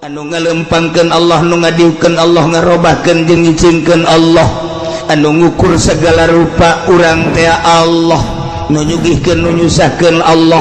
Anu ngalempangkeun Allah, nu ngadiukeun Allah, ngarobahkeun jeung nyicingkeun Allah, anu ngukur segala rupa urang teh Allah, nu nyugihkeun, nu nyusahkeun Allah,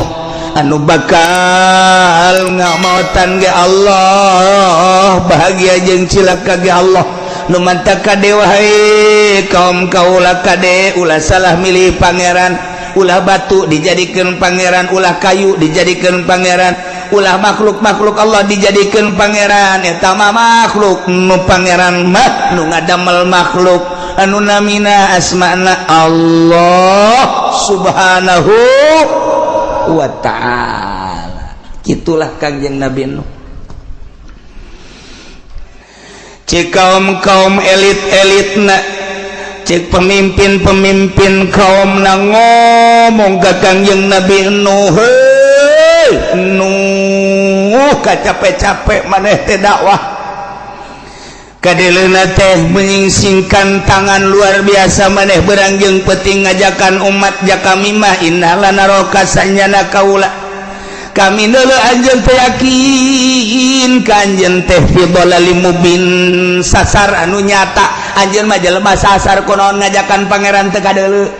anu bakal ngamautan ge Allah, bahagia jeung cilaka ge Allah. Nu mantak kade, wahai kaum kaula, kade ulah salah milih pangeran. Ulah batu dijadikan pangeran, ulah kayu dijadikan pangeran, ulah makhluk-makhluk Allah dijadikan pangeran. Eta mah makhluk. Nu pangeran mah nu ngadamel makhluk, anu namina asmana Allah Subhanahu wa Ta'ala. Itulah Kangjeng Nabi Nuh. Cek kaum-kaum elit-elitna, cek pemimpin-pemimpin kaum na ngomong ke Kangjeng Nabi Nuh, "Hei Nuh, capek-capek maneh teh dakwah, kadeleuna teh menyingsingkan tangan luar biasa. Maneh beurang jeung peuting ngajakan umat kami mah. Inna lanaroka, sanyana kaula, kami neuleu anjeun teh, yakin ka anjeun teh fi dhalalim mubin, sasar anu nyata. Anjeun mah jelema sasar. Kunaon ngajakan pangeran teu kadeuleu?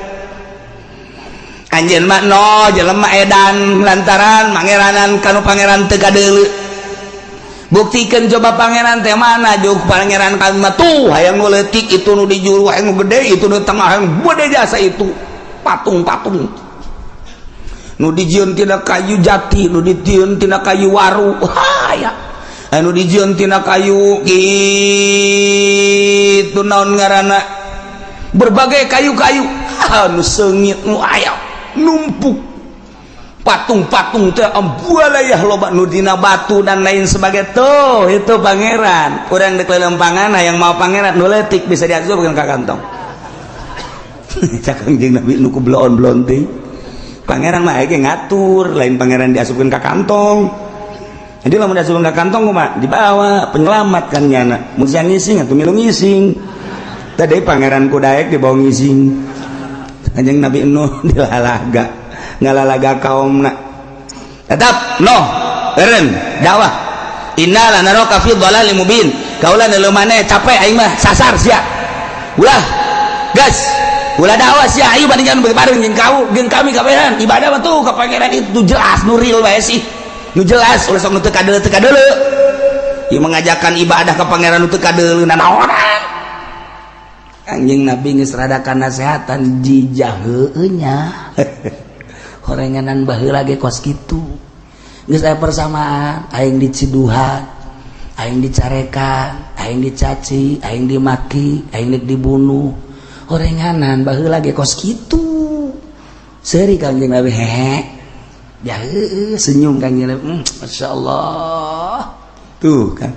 Anjeun mah no jelema edan lantaran mangeranan kanu pangeran teu kadeuleu. Buktikan coba pangeran teh mana. Juk pangeran kami mah tuh hayang nu leutik itu, nu di juru hayang nu gede itu, nu tengah hayang gede jasa itu patung-patung nu dijieun tina kayu jati, nu dijieun tina kayu waru, haya anu dijieun tina kayu kitu, naon ngaranna, berbagai kayu-kayu anu seungit nu aya numpuk patung-patung teh ambualayah loba, nu dina batu dan lain sebagainya. Tuh, itu pangeran. Urang dek lelempangan yang mau pangeran nu leutik bisa diasupkeun ka kantong." Cak Kangjeng Nabi nu ku bloon-bloon teh, pangeran mah ge ngatur, lain pangeran diasupkeun ka kantong. Jadi lamun diasupkeun ka kantong kumaha? Dibawa penyelamat kan nyana. Mun siang ngising atuh milu ngising. Tadi pangeran ku daek dibawa ngising. Kanjeng Nabi Nuh dilalaga, ngalalaga kaumna tetap noh eureun dakwah. "Inna lanaraka fi dhalalim mubin." Kaula neuleu maneh capek, aing mah sasar sia. Ulah gas, ulah dakwah sia. Ayo bandingkan bareng jeung kau jeung kami kabehan ibadah mah tuh ka pangeran itu jelas, nu real bae sih, nu jelas. Ulah sok nu teu kadeuleu, teu kadeuleu. Ieu mengajakan ibadah ka pangeran nu teu kadeuleu nanaonan? Kanjeng Nabi geus rada nasehatan jijah heueuh nya. Horenganan baheula ge kos kitu. Geus aya persamaan, aing diciduhan, aing dicarekan, aing dicaci, aing dimaki, aing dek dibunuh. Horenganan baheula ge kos kitu. Seuri Kanjeng Nabi, hehe. Ya heueuh, senyum Kanjeng Nabi. Masya Allah. Tuh kan.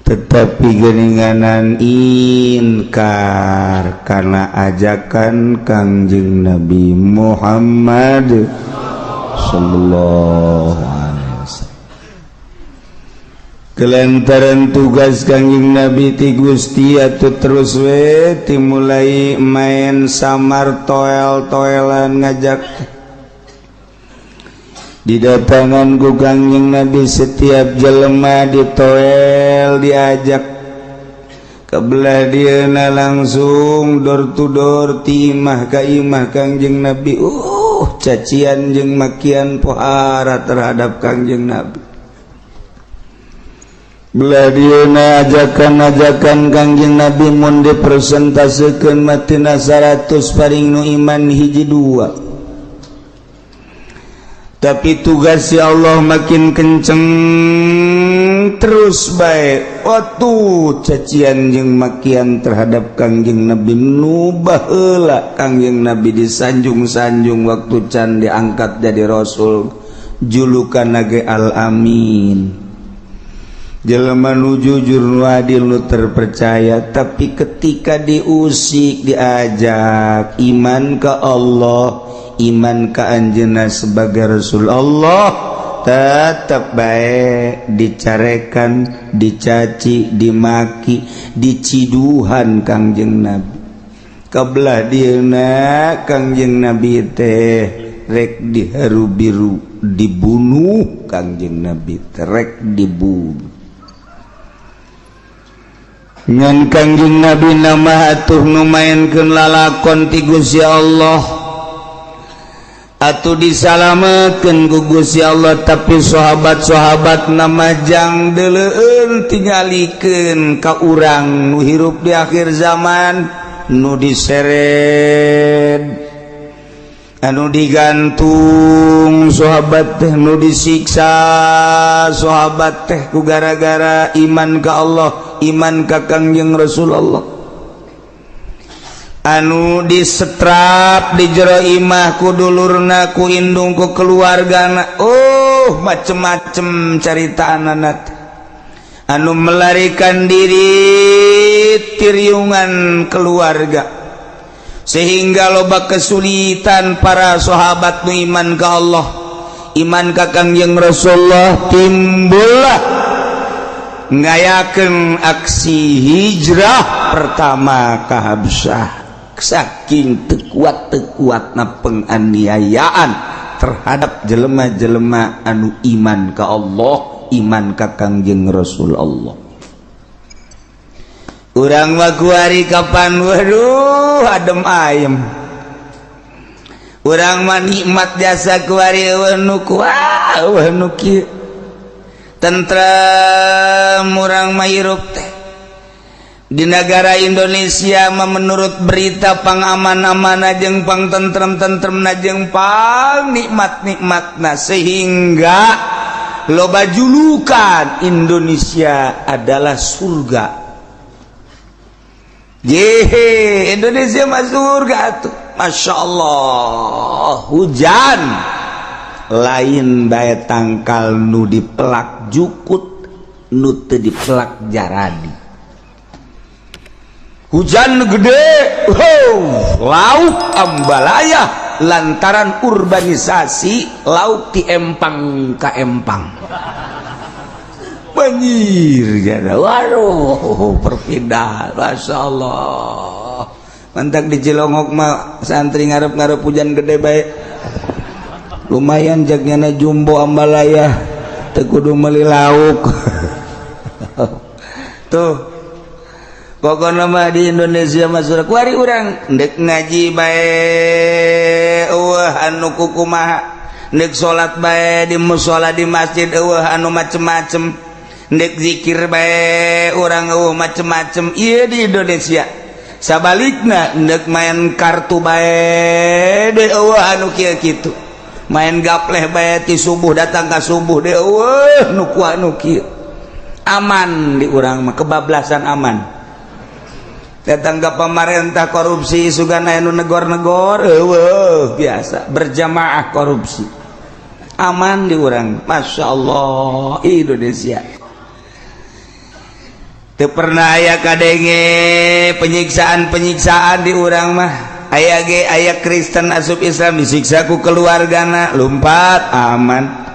Tetapi geninganan inkar karena ajakan Kangjeng Nabi Muhammad sallallahu alaihi wasallam. Kelantaran tugas Kangjeng Nabi ti Gusti atuh terus we dimulai main samar, toel-toelan ngajak. Didatangan ku Kangjeng Nabi setiap jelema, ditoel, diajak kebelah dieuna langsung door to door, ti imah ka imah. Kangjeng Nabi cacian jeung makian pohara terhadap Kangjeng Nabi. Belah dieuna ajakan-ajakan Kangjeng Nabi mun dipresentasekeun mah tina 100 paling nu iman hiji dua. Tapi tugas ya Allah makin kenceng terus baik waktu cacian jeung makian terhadap Kangjeng Nabi. Nu baheula Kangjeng Nabi disanjung-sanjung waktu can diangkat jadi rasul, julukan nage Al-Amin, jelema nu jujur, nu adil, nu terpercaya. Tapi ketika diusik, diajak iman ke Allah, iman ke anjeunna sebagai Rasul Allah, tetap baik dicarekan, dicaci, dimaki, diciduhan Kangjeng Nabi. Kebelah dieuna Kangjeng Nabi teh rek diharu biru. Dibunuh Kangjeng Nabi, terek dibunuh. Ngan Kangjeng Nabi nama atuh nu maenkeun lalakon ti Gusti Allah, atuh disalametkeun ku Gusti Allah. Tapi sahabat-sahabat nama jang deuleueun, tingalikeun ka urang nu hirup di akhir zaman, nu diseret, anu digantung sahabat teh, nu disiksa sahabat teh ku gara-gara iman ka Allah, iman ka Kangjeng Rasulullah, anu disetrap di jero imah ku dulurna, ku indung, ku keluargana. Oh, macem-macem carita anak anu melarikan diri tiriungan keluarga, sehingga loba kesulitan para sahabat nu iman ke Allah, iman ka Kangjeng Rasulullah. Timbullah ngayakeun aksi hijrah pertama ke Habsyah, saking teu kuat teu kuatna penganiayaan terhadap jelema-jelema anu iman ke Allah, iman ka Kangjeng Rasul Allah. Urang mah kuari kapan, waduh, adem ayem. Urang mah nikmat jasa kuari, euweuh nu kuah, euweuh nu kieu, tentrem urang mah hirup teh di negara Indonesia mah. Menurut berita pang aman-aman jeung pang tentrem-tentrem jeung pang nikmat-nikmatna, sehingga loba julukan Indonesia adalah surga. Yehe, Indonesia mah surga tuh. Masya Allah, hujan lain bae tangkal nu dipelak jukut, nu teu dipelak jaradi. Hujan gede, wow, lauk ambalaya lantaran urbanisasi, lauk ti empang ka empang banjir jada. Waduh, perpindahan, Masya Allah. Mantak di Cilongok mah santri ngarep-ngarep hujan gede baik, lumayan jagnyana jumbo ambalaya, teu kudu meuli lauk tuh. Pokoknya mah di Indonesia mah surga. Kuari urang ndek ngaji bae euweuh anu kukumaha, ndek salat bae di musola, di masjid euweuh anu macem-macem, ndek zikir bae urang euweuh macem-macem. Ieu di Indonesia. Sabalikna ndek main kartu bae deui euweuh anu kieu kitu, main gapleh bae ti subuh datang ka subuh deui euweuh nu ku anu kieu. Aman di urang mah, kebablasan aman. Datang ke pemerintah korupsi, sugan anu negor-negor euweuh, biasa berjamaah korupsi. Aman di urang, Masya Allah, Indonesia. Teu pernah aya kadenge penyiksaan-penyiksaan di urang mah. Aya ge aya Kristen asup Islam disiksa ku keluargana, lumpat, aman.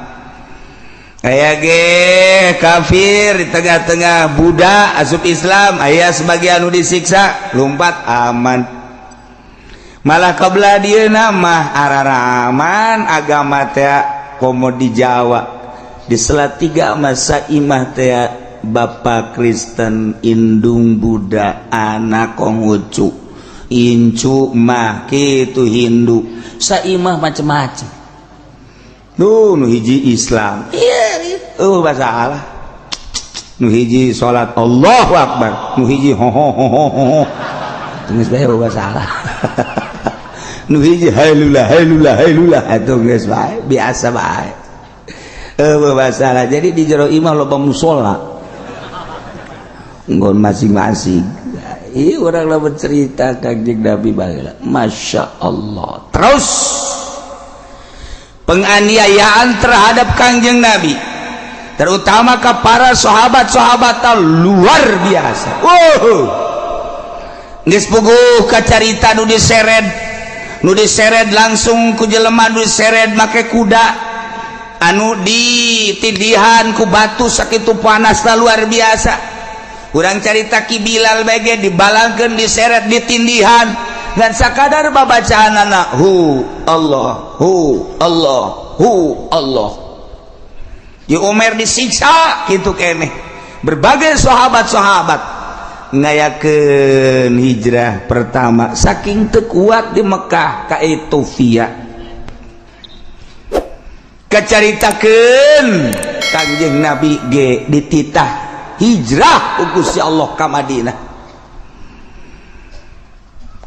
Aya ge kafir di tengah-tengah Buddha asup Islam, aya sebagian anu disiksa, lumpat, aman. Malah kebelah dia mah araraman agama teh, komo di Jawa, di Salatiga masa imah teh Bapak Kristen, indung Buddha, anak Konghucu, incu mah kitu Hindu, saimah macem-macem. Duh, nu hiji Islam, iya, oh masalah. Nu hiji salat Allahu Akbar, nu hiji ho ho ho ho ho, geus bae masalah. Nu hiji hailullah hailullah hailullah, atuh geus bae, biasa bae, euweuh masalah. Jadi di jero imah loba musola nggon masing-masing. Iya, orang lah bercerita Kangjeng Nabi baheula, Masya Allah. Terus penganiayaan terhadap Kangjeng Nabi, terutama ke para sahabat-sahabat, luar biasa. Wow, geus puguh kacarita nu diseret, nu diseret langsung ku jelema, nu diseret make kuda, anu ditindihan ku batu sakitu panasna luar biasa. Urang carita Ki Bilal bege dibalangkeun, diseret, ditindihan, dan sakadar babacaan anak hu Allah, hu Allah. Hu Allah. Di Umar disiksa gitu keneh. Berbagai sahabat-sahabat ngayakeun hijrah pertama saking teu kuat di Mekah ka Ethiopia. Kacaritakeun Kangjeng Nabi ge dititah hijrah ku Gusti Allah ka Madinah.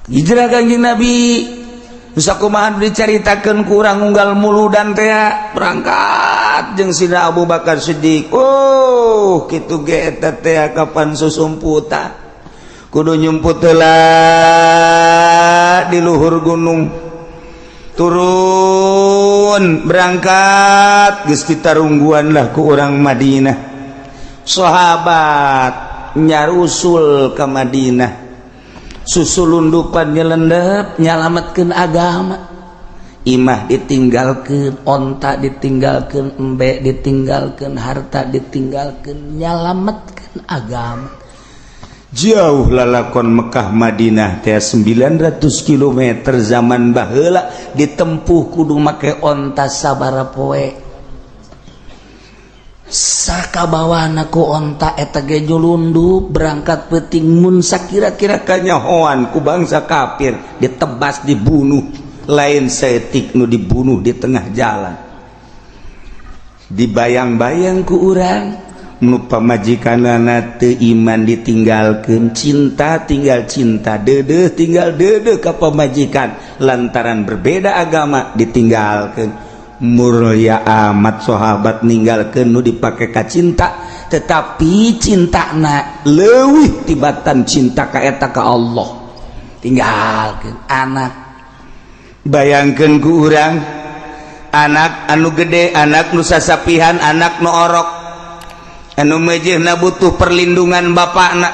Hijrah Kangjeng Nabi bisa kumaha dicaritakeun kurang unggal muludan teh berangkat jeung Sidina Abu Bakar Siddiq. Oh, kitu ge eta teh kapan susumputan kudu nyumput heula di luhur gunung, turun berangkat, geus ditarungguan lah ku urang Madinah. Sahabat nyarusul ke Madinah, susulundupan, nyelendep, nyalametkeun agama. Imah ditinggalkan, onta ditinggalkan, embe ditinggalkan, harta ditinggalkan, nyalametkeun agama. Jauh lalakon Mekah Madinah teh 900 km. Zaman baheula ditempuh kudu make onta sabara poe. Sakabawana ku onta eta ge nyulundup berangkat peuting. Mun sakira-kira kanyahoan ku bangsa kafir, ditebas, dibunuh. Lain saeutik nu dibunuh di tengah jalan. Dibayang-bayang ku urang, nu pamajikanana teu iman ditinggalkeun, cinta tinggal cinta, deudeuh tinggal deudeuh ka pamajikan, lantaran berbeda agama ditinggalkeun. Mulia amat sahabat ninggalkeun nu dipake ka cinta, tetapi cintana leuwih tibatan cinta ka eta, ka Allah. Tinggalkeun anak. Bayangkeun ku urang, anak anu gede, anak nu sasapihan, anak nu orok, anu mejehna butuh perlindungan bapakna.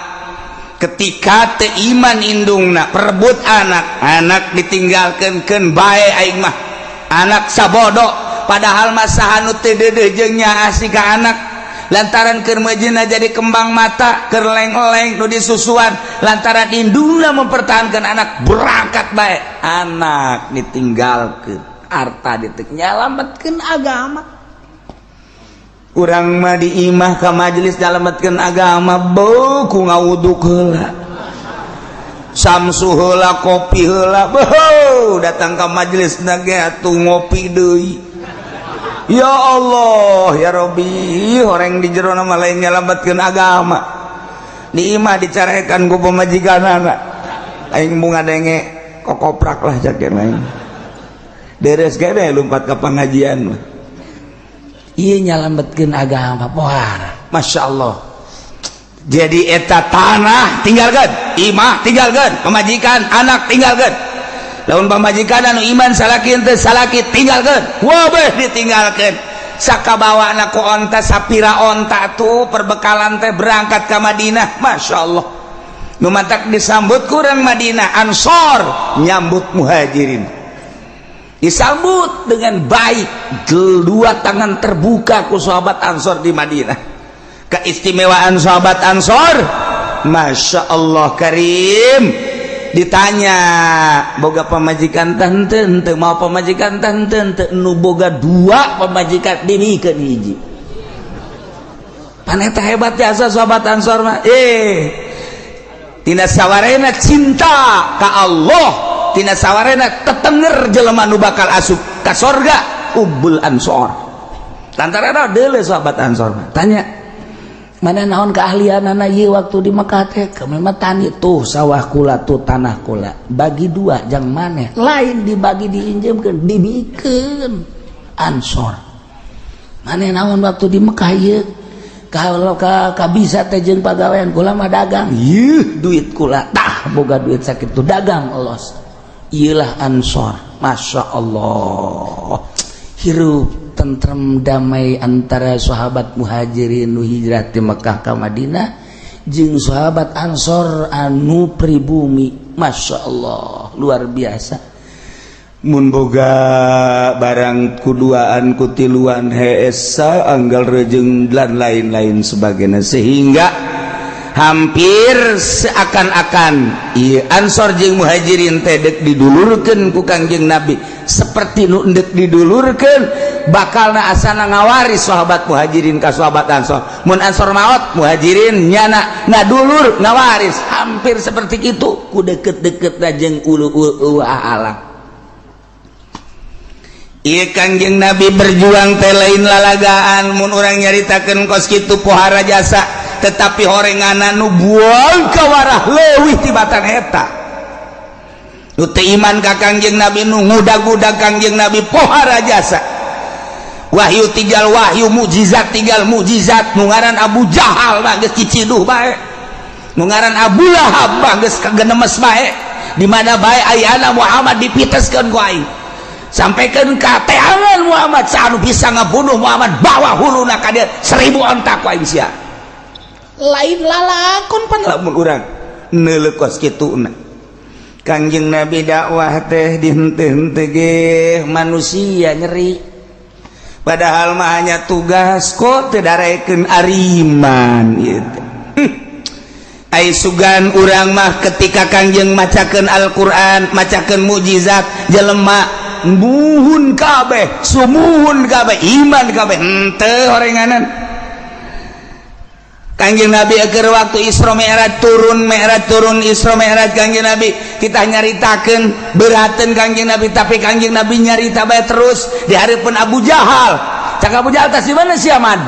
Ketika teu iman indungna, perebut anak. Anak ditinggalkan, keun bae aing mah, anak sabodo. Padahal masa anu teu deudeuh jeung nyaah ka anak, lantaran keur meujeuhna jadi kembang mata, keur leng-leng nu disusuan, lantaran indungna mempertahankan anak, berangkat bae, anak ditinggalkeun, harta ditek, nyalametkeun agama. Urang mah di imah ka majelis nyalametkeun agama, beuh, ngawuduk heula, samsu heula, kopi heula, beuh, datang ka majelis na ge atuh ngopi deui. Ya Allah ya Robbi, orang di jero mah lain nyalametkeun agama. Di imah dicarekan ku pamajikanana, aing bunga denge kokoprak lah cak lain, beres gede lompat ke pengajian mah. Iya, nyalametkeun agama pohara. Masya Allah. Jadi eta tanah tinggalkan, imah tinggalkan, pemajikan, anak tinggalkan. Lamun pamajikan anu iman salaki, teu salaki tinggalkan, wabeh ditinggalkan. Sakabawa ku onta, sapira onta tuh perbekalan teh, berangkat ke Madinah. Masya Allah, nu matak disambut kurang Madinah, Ansor nyambut Muhajirin, disambut dengan baik, dua tangan terbuka ku sahabat Ansor di Madinah. Keistimewaan sahabat Ansor, Masya Allah Karim. Ditanya, boga pamajikan tante ente? Mau pamajikan tante ente? Nu boga dua pamajikan dimikeun hiji. Paneta hebat jasa sahabat Ansor mah. Tina sawarena cinta ka Allah, tina sawarena tetenger jelema nu bakal asup ka sorga ubul Ansor, lantaran deule sahabat Ansor mah. Tanya, mana naon keahlian anak ieu waktu di Mekah teh? Kami mah tani. Tuh sawah kula, tuh tanah kula, bagi dua jang maneh. Lain dibagi, diinjemkeun, dibikeun Ansor. Maneh naon waktu di Mekah ieu? Kalau ka bisa teh jeung pagawean? Kula mah dagang. Ieu duit kula, tah boga duit sakitu, dagang los. Iyalah Ansor. Masya Allah, hirup tentrem damai antara sahabat Muhajirin nu hijrah di Mekah ke Madinah jeung sahabat Ansor anu pribumi. Masya Allah, luar biasa. Mun boga barang kuduaan, kutiluan, heesa anggal rejeng dan lain-lain sebagainya, sehingga hampir seakan-akan iya Ansor jeung Muhajirin teh dek didulurkeun ku Kangjeng Nabi, seperti nu endek didulurkeun. Bakalna asana ngawaris sahabat Muhajirin ka sahabat Ansor. Mun Ansor maot, Muhajirin nyana ngadulur ngawaris, hampir seperti itu ku deket-deket jeung ulu ulu alam. Iya, Kangjeng Nabi berjuang teh lain lalagaan. Mun urang nyaritakeun kos kitu pohara jasa, tetapi horenganan nu buang kawarah leuwih tibatan eta. Nu teu iman ka Kangjeng Nabi, nu ngudag-ngudag Kangjeng Nabi, pohara jasa. Wahyu tinggal wahyu, mukjizat tinggal mukjizat. Nu ngaran Abu Jahal mah geus ciciduh bae, nu ngaran Abu Lahab mah geus kagenemes bae. Di mana bae ayana Muhammad dipiteskeun ku aing, sampaikan ka teangan Muhammad. Anu bisa ngabunuh Muhammad, bawa huluna ka dieu, 1000 onta ku aing sia. Lain lalakon pan lamun urang neuleuh kos kituna. Kangjeng Nabi dakwah teh dihenteu-henteu ge manusia nyeri, padahal mah hanya tugas kok teu darekeun ariman ieu teh. Ai sugan urang mah ketika Kangjeng macakeun Al-Qur'an, macakeun mukjizat, jelema muhun kabeh, sumuhun kabeh, iman kabeh. Henteu horenganan. Kangjeng Nabi keur waktu Isra Mi'raj turun, Mi'raj turun, Isra Mi'raj Kangjeng Nabi, kita nyaritakeun beraten Kangjeng Nabi, tapi Kangjeng Nabi nyarita bae terus di hareupeun Abu Jahal. Cak Abu Jahal, "Tas di mana sia, Man?"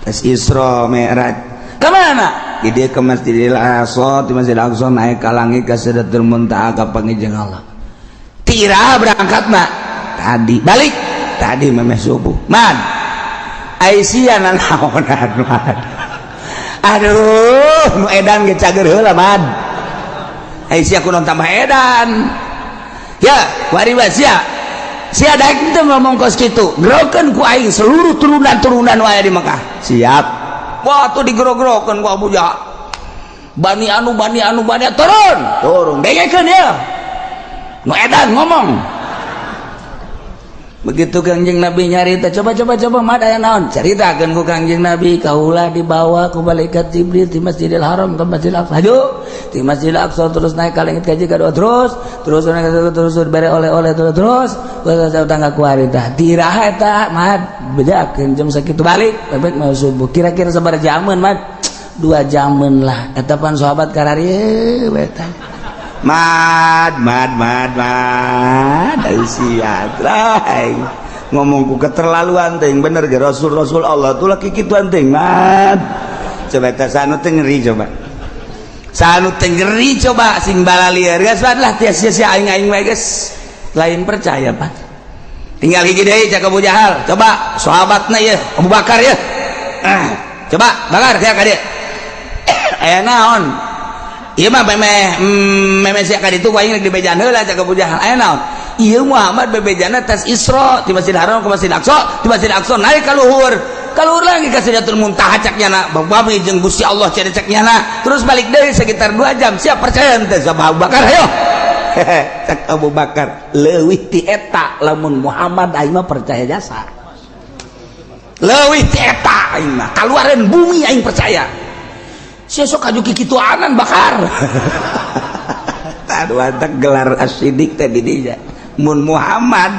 "Tas Isra Mi'raj." "Ka mana?" Di dia ke Masjidil Aqsa, di Masjidil Aqsa naik ka langit, ka Sidratul Muntaha, ka panggih Allah. "Tira berangkat mak?" "Tadi." "Balik?" "Tadi memeh subuh." "Man, Aisyah nanaonan, Man? Aduh, nu edan ge cager heula, Man. Aisyah kunaon tambah edan ya? Wari sia sia daek teu ngomong kos kitu, gerokeun ku aing seluruh turunan-turunan wae di Mekah." "Siap." Wah, tuh digerok-gerokeun ku Abu Jahal. Bani anu, bani anu, bani turun turun, dengekeun ya, nu edan ngomong. Begitu Kangjeng Nabi nyarita, "Coba, coba, coba, mah aya naon?" Caritakeun ku Kangjeng Nabi, "Kaula dibawa ku malaikat Jibril di Masjidil Haram ke Masjidil Aqsa, hayu di Masjidil Aqsa, terus naik ka langit kaji kadua, terus terus naik, terus terus bere oleh-oleh, terus terus terus tangga kuari. Tah tiraha eta, Mad?" "Bejakeun jam sakitu, balik balik mau subuh." "Kira-kira sabaraha jaman, Mad?" "2 jaman lah." Eta pan sahabat kararieu eta. Mad, mad, mad, mad, sia ngomongku keterlaluan ting. Bener ge rasul rasul Allah tuh laki kituan ting, Mad. Coba eta sanu teh ngeri, coba sanu teh ngeri, coba sing balalieur geus lah, tia sia aing aing wae geus lain percaya. Pak, tinggal hiji deui. Cak Abu Jahal, "Coba sahabatna ya, Abu Bakar ya. Ah, coba Bakar ya ka dieu, aya naon?" "Ieu mah memeh memeh sia ka ditu ku aing rek dibejaan heula." Cak Abu Jahal, "Aya naon?" "Ieu Muhammad bebejana tas Isra di Masjidil Haram ke Masjid Aqsa, di Masjid Aqsa naik ka luhur, ka luhur lagi ka Sidratul Muntaha, cak nyana babi jeung Gusti Allah cenah cak nyana, terus balik deui sekitar 2 jam. Siap percaya henteu?" Sama Abu Bakar, "Ayo." Cak Abu Bakar, "Leuwih ti eta lamun Muhammad, aing mah percaya jasa. Leuwih ti eta aing mah kaluareun bumi aing percaya." Sia sok aju kikituanan, Bakar. Aduh, antak gelar as-Siddiq teh di dinya. Mun Muhammad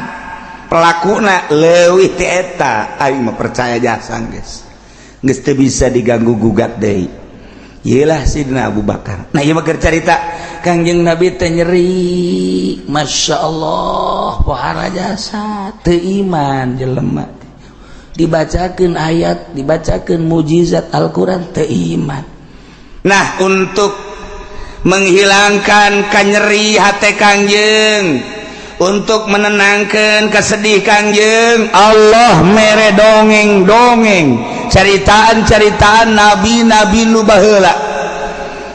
pelakuna, leuwih ti eta aing mah percaya jasa geus. Geus teu bisa diganggu gugat deui. Iyalah Sidina Abu Bakar. Nah, ieu mah keur carita Kangjeng Nabi teh nyeri, Masya Allah, pohara jasa teu iman jelema. Dibacakeun ayat, dibacakeun mujizat Al-Qur'an, teu iman. Nah, untuk menghilangkan kanyeri hati Kangjeng, untuk menenangkan kesedih Kangjeng, Allah mere dongeng-dongeng, ceritaan-ceritaan nabi-nabi nu baheula.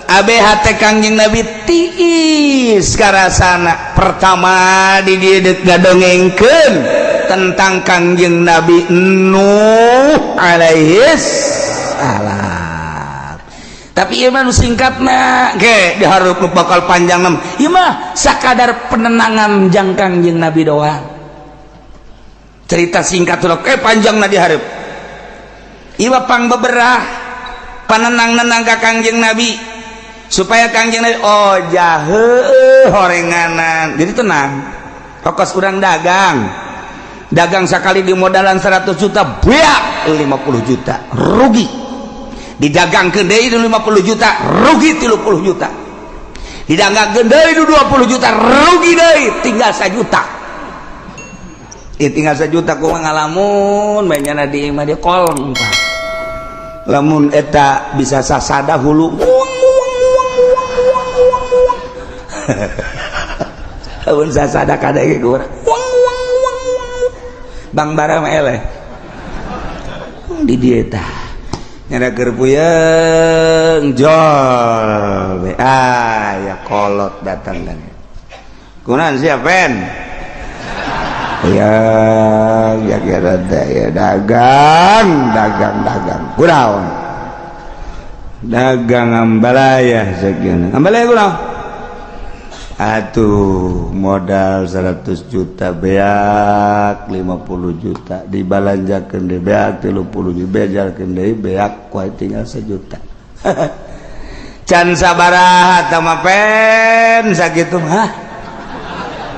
Abe hate Kangjeng Nabi tiis karasana. Pertama di dieu ngadongengkeun tentang Kangjeng Nabi Nuh alaihis salam. Tapi ieu mah nu singkatna ge, dihareup nu bakal panjang mah. Ieu mah sakadar penenangan jang Kangjeng Nabi doang, cerita singkat tuh panjang na dihareup. Ieu mah pang beberah panenang-nenang ka Kangjeng Nabi supaya Kangjeng Nabi, oh jahe horenganan, jadi tenang. Tokos urang dagang. Dagang sekali di modalan 100 juta, beak 50 juta, rugi. Didagangkeun deui 50 juta, rugi 30 juta. Didagangkeun deui 20 juta, rugi deui, tinggal 1 juta. Tinggal 1 juta ku ngalamun bae nyana di imah dia kolong tah. Lamun eta bisa sasada hulu uang uang uang uang uang uang uang. Lamun sasada kadege ku urang uang uang uang uang. Bang bara mah eleh. Di dieu tah. Nyana keur puyeng jol be. Ah ya kolot datang kan. Kunaon sia pen? Ya, ya kira ya dagang, dagang, dagang. Kunaon? Dagang ambalaya sekian. Ambalaya kunaon? Atuh modal 100 juta beak 50 juta dibalanjakeun deui beak 30 juta bejalkeun deui beak kuai tinggal 1 juta. Can sabaraha tah mah pen sakitu mah.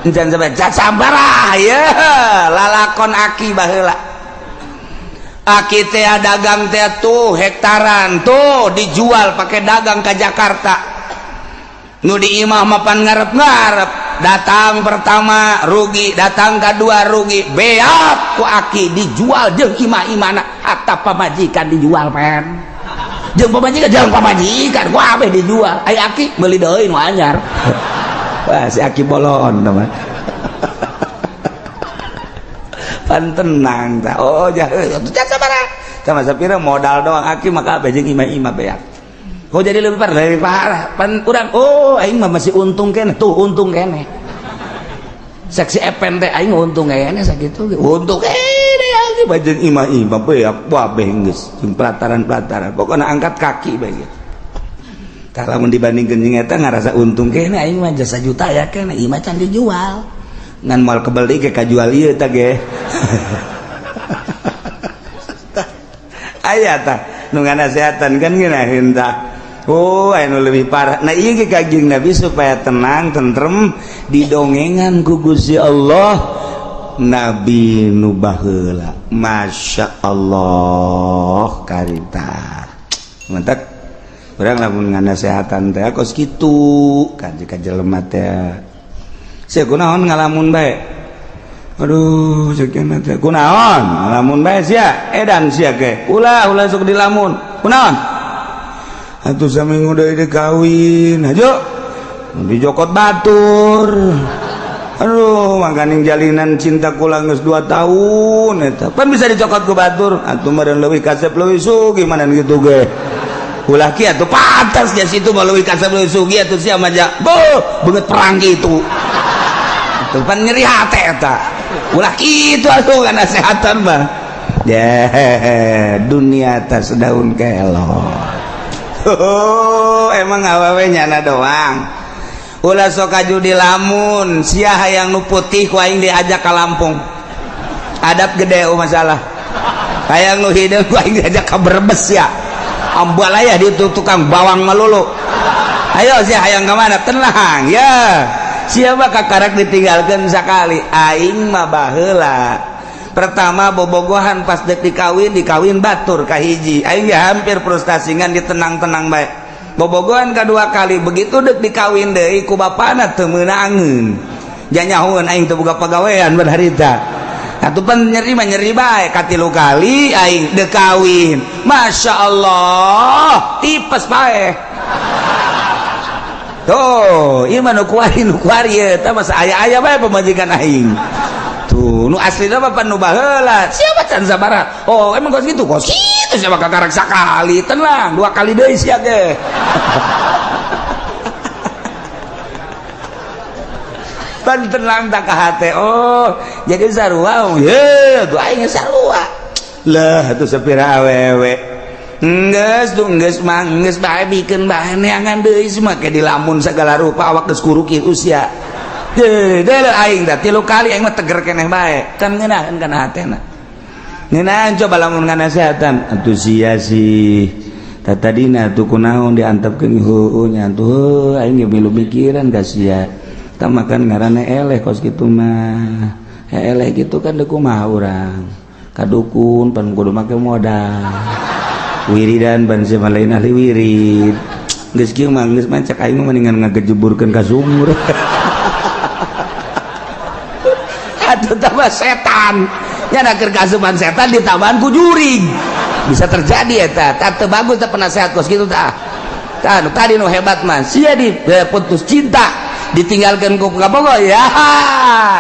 Can sampai can sabaraha ya lalakon aki baheula. Aki teh dagang teh tuh hektaran tuh dijual pakai dagang ke Jakarta. Nu di imah mapan ngarep-ngarep, datang pertama rugi, datang kedua rugi, beak ku aki dijual jeung imah-imahna hatta pamajikan dijual pen. Jeung pamajikan ku abeh dijual. Ai aki meuli deui nu anyar. Wah, si aki bolon teman. Pan tenang tah. Oh, jangan sabaraha. Sama sapira modal doang aki maka abeh jeung imah-imah beak. Oh jadi lebih parah, lebih parah. Pan urang oh aing mah masih untung keneh, tuh untung keneh. Saksi epen teh aing untung keneh sakitu. Untung keneh aki bajeng imah-imah beak kabeh geus jeung pelataran-pelataran. Pokona angkat kaki bae gitu. Tah lamun dibandingkeun jeung eta ngarasa untung keneh aing mah jasa juta ya keneh imah can dijual. Ngan moal kebel deui ke kajual ieu tah ge. Aya tah nu nganasehatan kan ngeunaheun tah. Oh, anu lebih parah. Nah, ieu ge Kanjeng Nabi supaya tenang, tentrem didongengan ku Gusti Allah Nabi nu baheula. Masya Allah karita. Mantap. Urang lamun nganasehatan teh kos kitu kan jika jelema teh. Sia kunaon ngalamun bae? Aduh, sekian teh. Kunaon ngalamun bae sia? Edan sia ge. Ulah ulah sok dilamun. Kunaon? Atuh saminggu deui dikawin. Hajo. Dijokot batur. Aduh, makaning jalinan cinta kula geus 2 tahun eta. Pan bisa dicokot ku batur. Atuh meureun leuwih kasep leuwih sugih mana gitu ge. Ulah kieu atuh pantas dia situ mah leuwih kasep leuwih sugih atuh sia mah ja. Beuh, beungeut perang kitu. Atuh pan nyeri hate eta. Ulah kitu atuh nasehatan mah. Ya, dunia atas daun kelor. Oh, emang awewe nyana doang. Ulah sok kaju di lamun, sia hayang nu putih ku aing diajak ka Lampung. Adab gede oh masalah. Hayang nu hideung ku aing diajak ka Brebes ya. Ambalaya di tukang bawang melulu. Ayo sia hayang ka mana? Tenang ya. Siapa kakarak ditinggalkeun sakali? Aing mah baheula. Pertama bobogohan pas dek dikawin, dikawin batur kahiji. Aing ya hampir frustasi ngan ditenang-tenang bae. Bobogohan kedua kali begitu dek dikawin deui ku bapana teu meunangeun. Janyahoeun aing teu boga pagawean pada harita. Atuh pan nyeri mah nyeri bae katilu kali aing dek kawin. Masya Allah, tipes bae. Tuh, ieu mah nu kuari eta mah aya-aya bae pamajikan aing. Tuh, nu aslina mah pan nu baheula. Siapa can sabaraha? Oh, emang kos kitu? Kos kitu siapa kakarak sakali. Tenang, 2 kali deui sia ge. Pan tenang tak ka hate. Oh, jadi sarua. Ye, tuh aing sarua. Lah, atuh sapira awewe. Enggeus tuh enggeus mah enggeus bae bikeun bae neangan deui semua ke dilamun segala rupa awak geus kuruki usia. Deh, aing dah 3 kali aing mah teger keneh bae. Kan ngeunaheun kana hatena. Ngeunaheun coba lamun nganasehatan atuh sia sih. Tah tadina atuh kunaon diantepkeun heueuh nya atuh aing ge milu mikiran ka sia. Tah makan ngaranna eleh kos kitu mah. Eleh gitu kan deuk kumaha urang ka dukun pan kudu make modal wiridan ban sia lain ahli wirid geus kieu mah geus mah cek aing mah mendingan ngagejeburkeun ka sumur. Atuh tambah setan nya keur kasupan setan ditambahan ku jurig bisa terjadi eta. Tah teu bagus teh penasehat kos kitu tah. Tah nu tadi nu hebat mah sia di putus cinta ditinggalkan ku kabogoh ya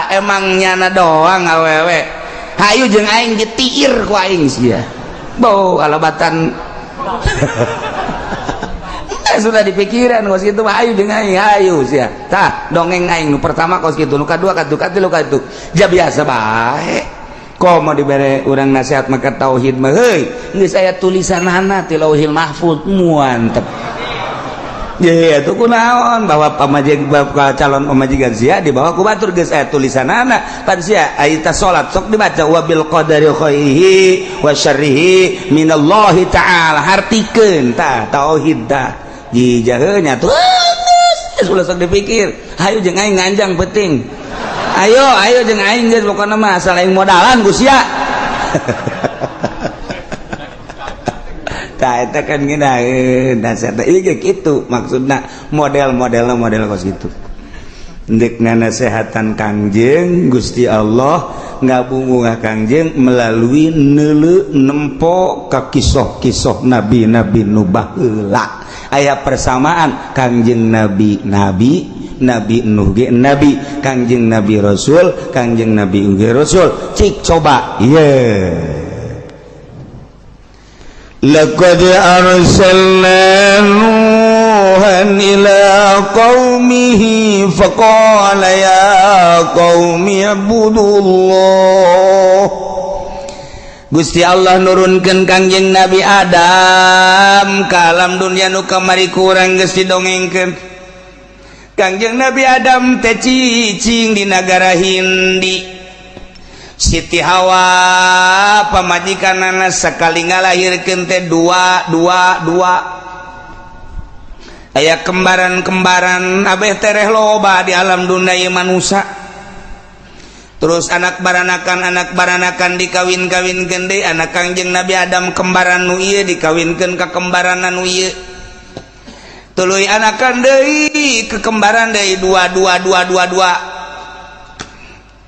emang nyana doang awewe hayu jeung aing ditiir ku aing sia bau alabatan. Sudah dipikiran kos kitu mah hayu jeung aing hayu sia tah dongeng aing nu pertama kos kitu nu kadua katuh katilu katuh ja biasa bae komo dibere urang nasihat maka tauhid mah heuy geus aya tulisanana ti Lauhil Mahfuz muantep. Ya itu kunaon bahwa pamajik calon pamajikan sia dibawa ku batur geus aya tulisanana pan sia aya salat sok dibaca wabil qadari khairihi wa syarrihi minallahi ta'ala hartikeun tah tauhid tah jijaheunya tuh geus ulah sok dipikir hayu jeung aing nganjang penting ayo ayo jeung aing geus pokona mah asal aing modalan ku sia. Tah eta kan ngeunaheun nasihat ieu ge kitu maksudna model-modelna model kos kitu ndek nganasehatan Kangjeng Gusti Allah ngabungah Kangjeng melalui neuleu nempo ka kisoh-kisoh nabi-nabi nu baheula aya persamaan Kangjeng Nabi nabi Nabi Nuh ge nabi Kangjeng Nabi Rasul Kangjeng Nabi ge Rasul cik coba ieu. Laqad arsalna Nuhan ila qaumihi faqala ya qaumi ibudullah. Gusti Allah nurunkeun Kangjeng Nabi Adam ka alam dunia nu kamari kurang geus didongengkeun. Kangjeng Nabi Adam teh cicing di nagara Hindi. Siti Hawa pamajikanana sekali ngalahirkeun teh dua dua dua aya kembaran-kembaran abeh tereh loba di alam dunia ieu manusa. Terus anak baranakan dikawin-kawinkeun deui anak Kangjeng Nabi Adam kembaran nu ieu dikawinkeun ka kembaran nu ieu tuluy anakan deui ke kembaran deui dua dua dua dua dua.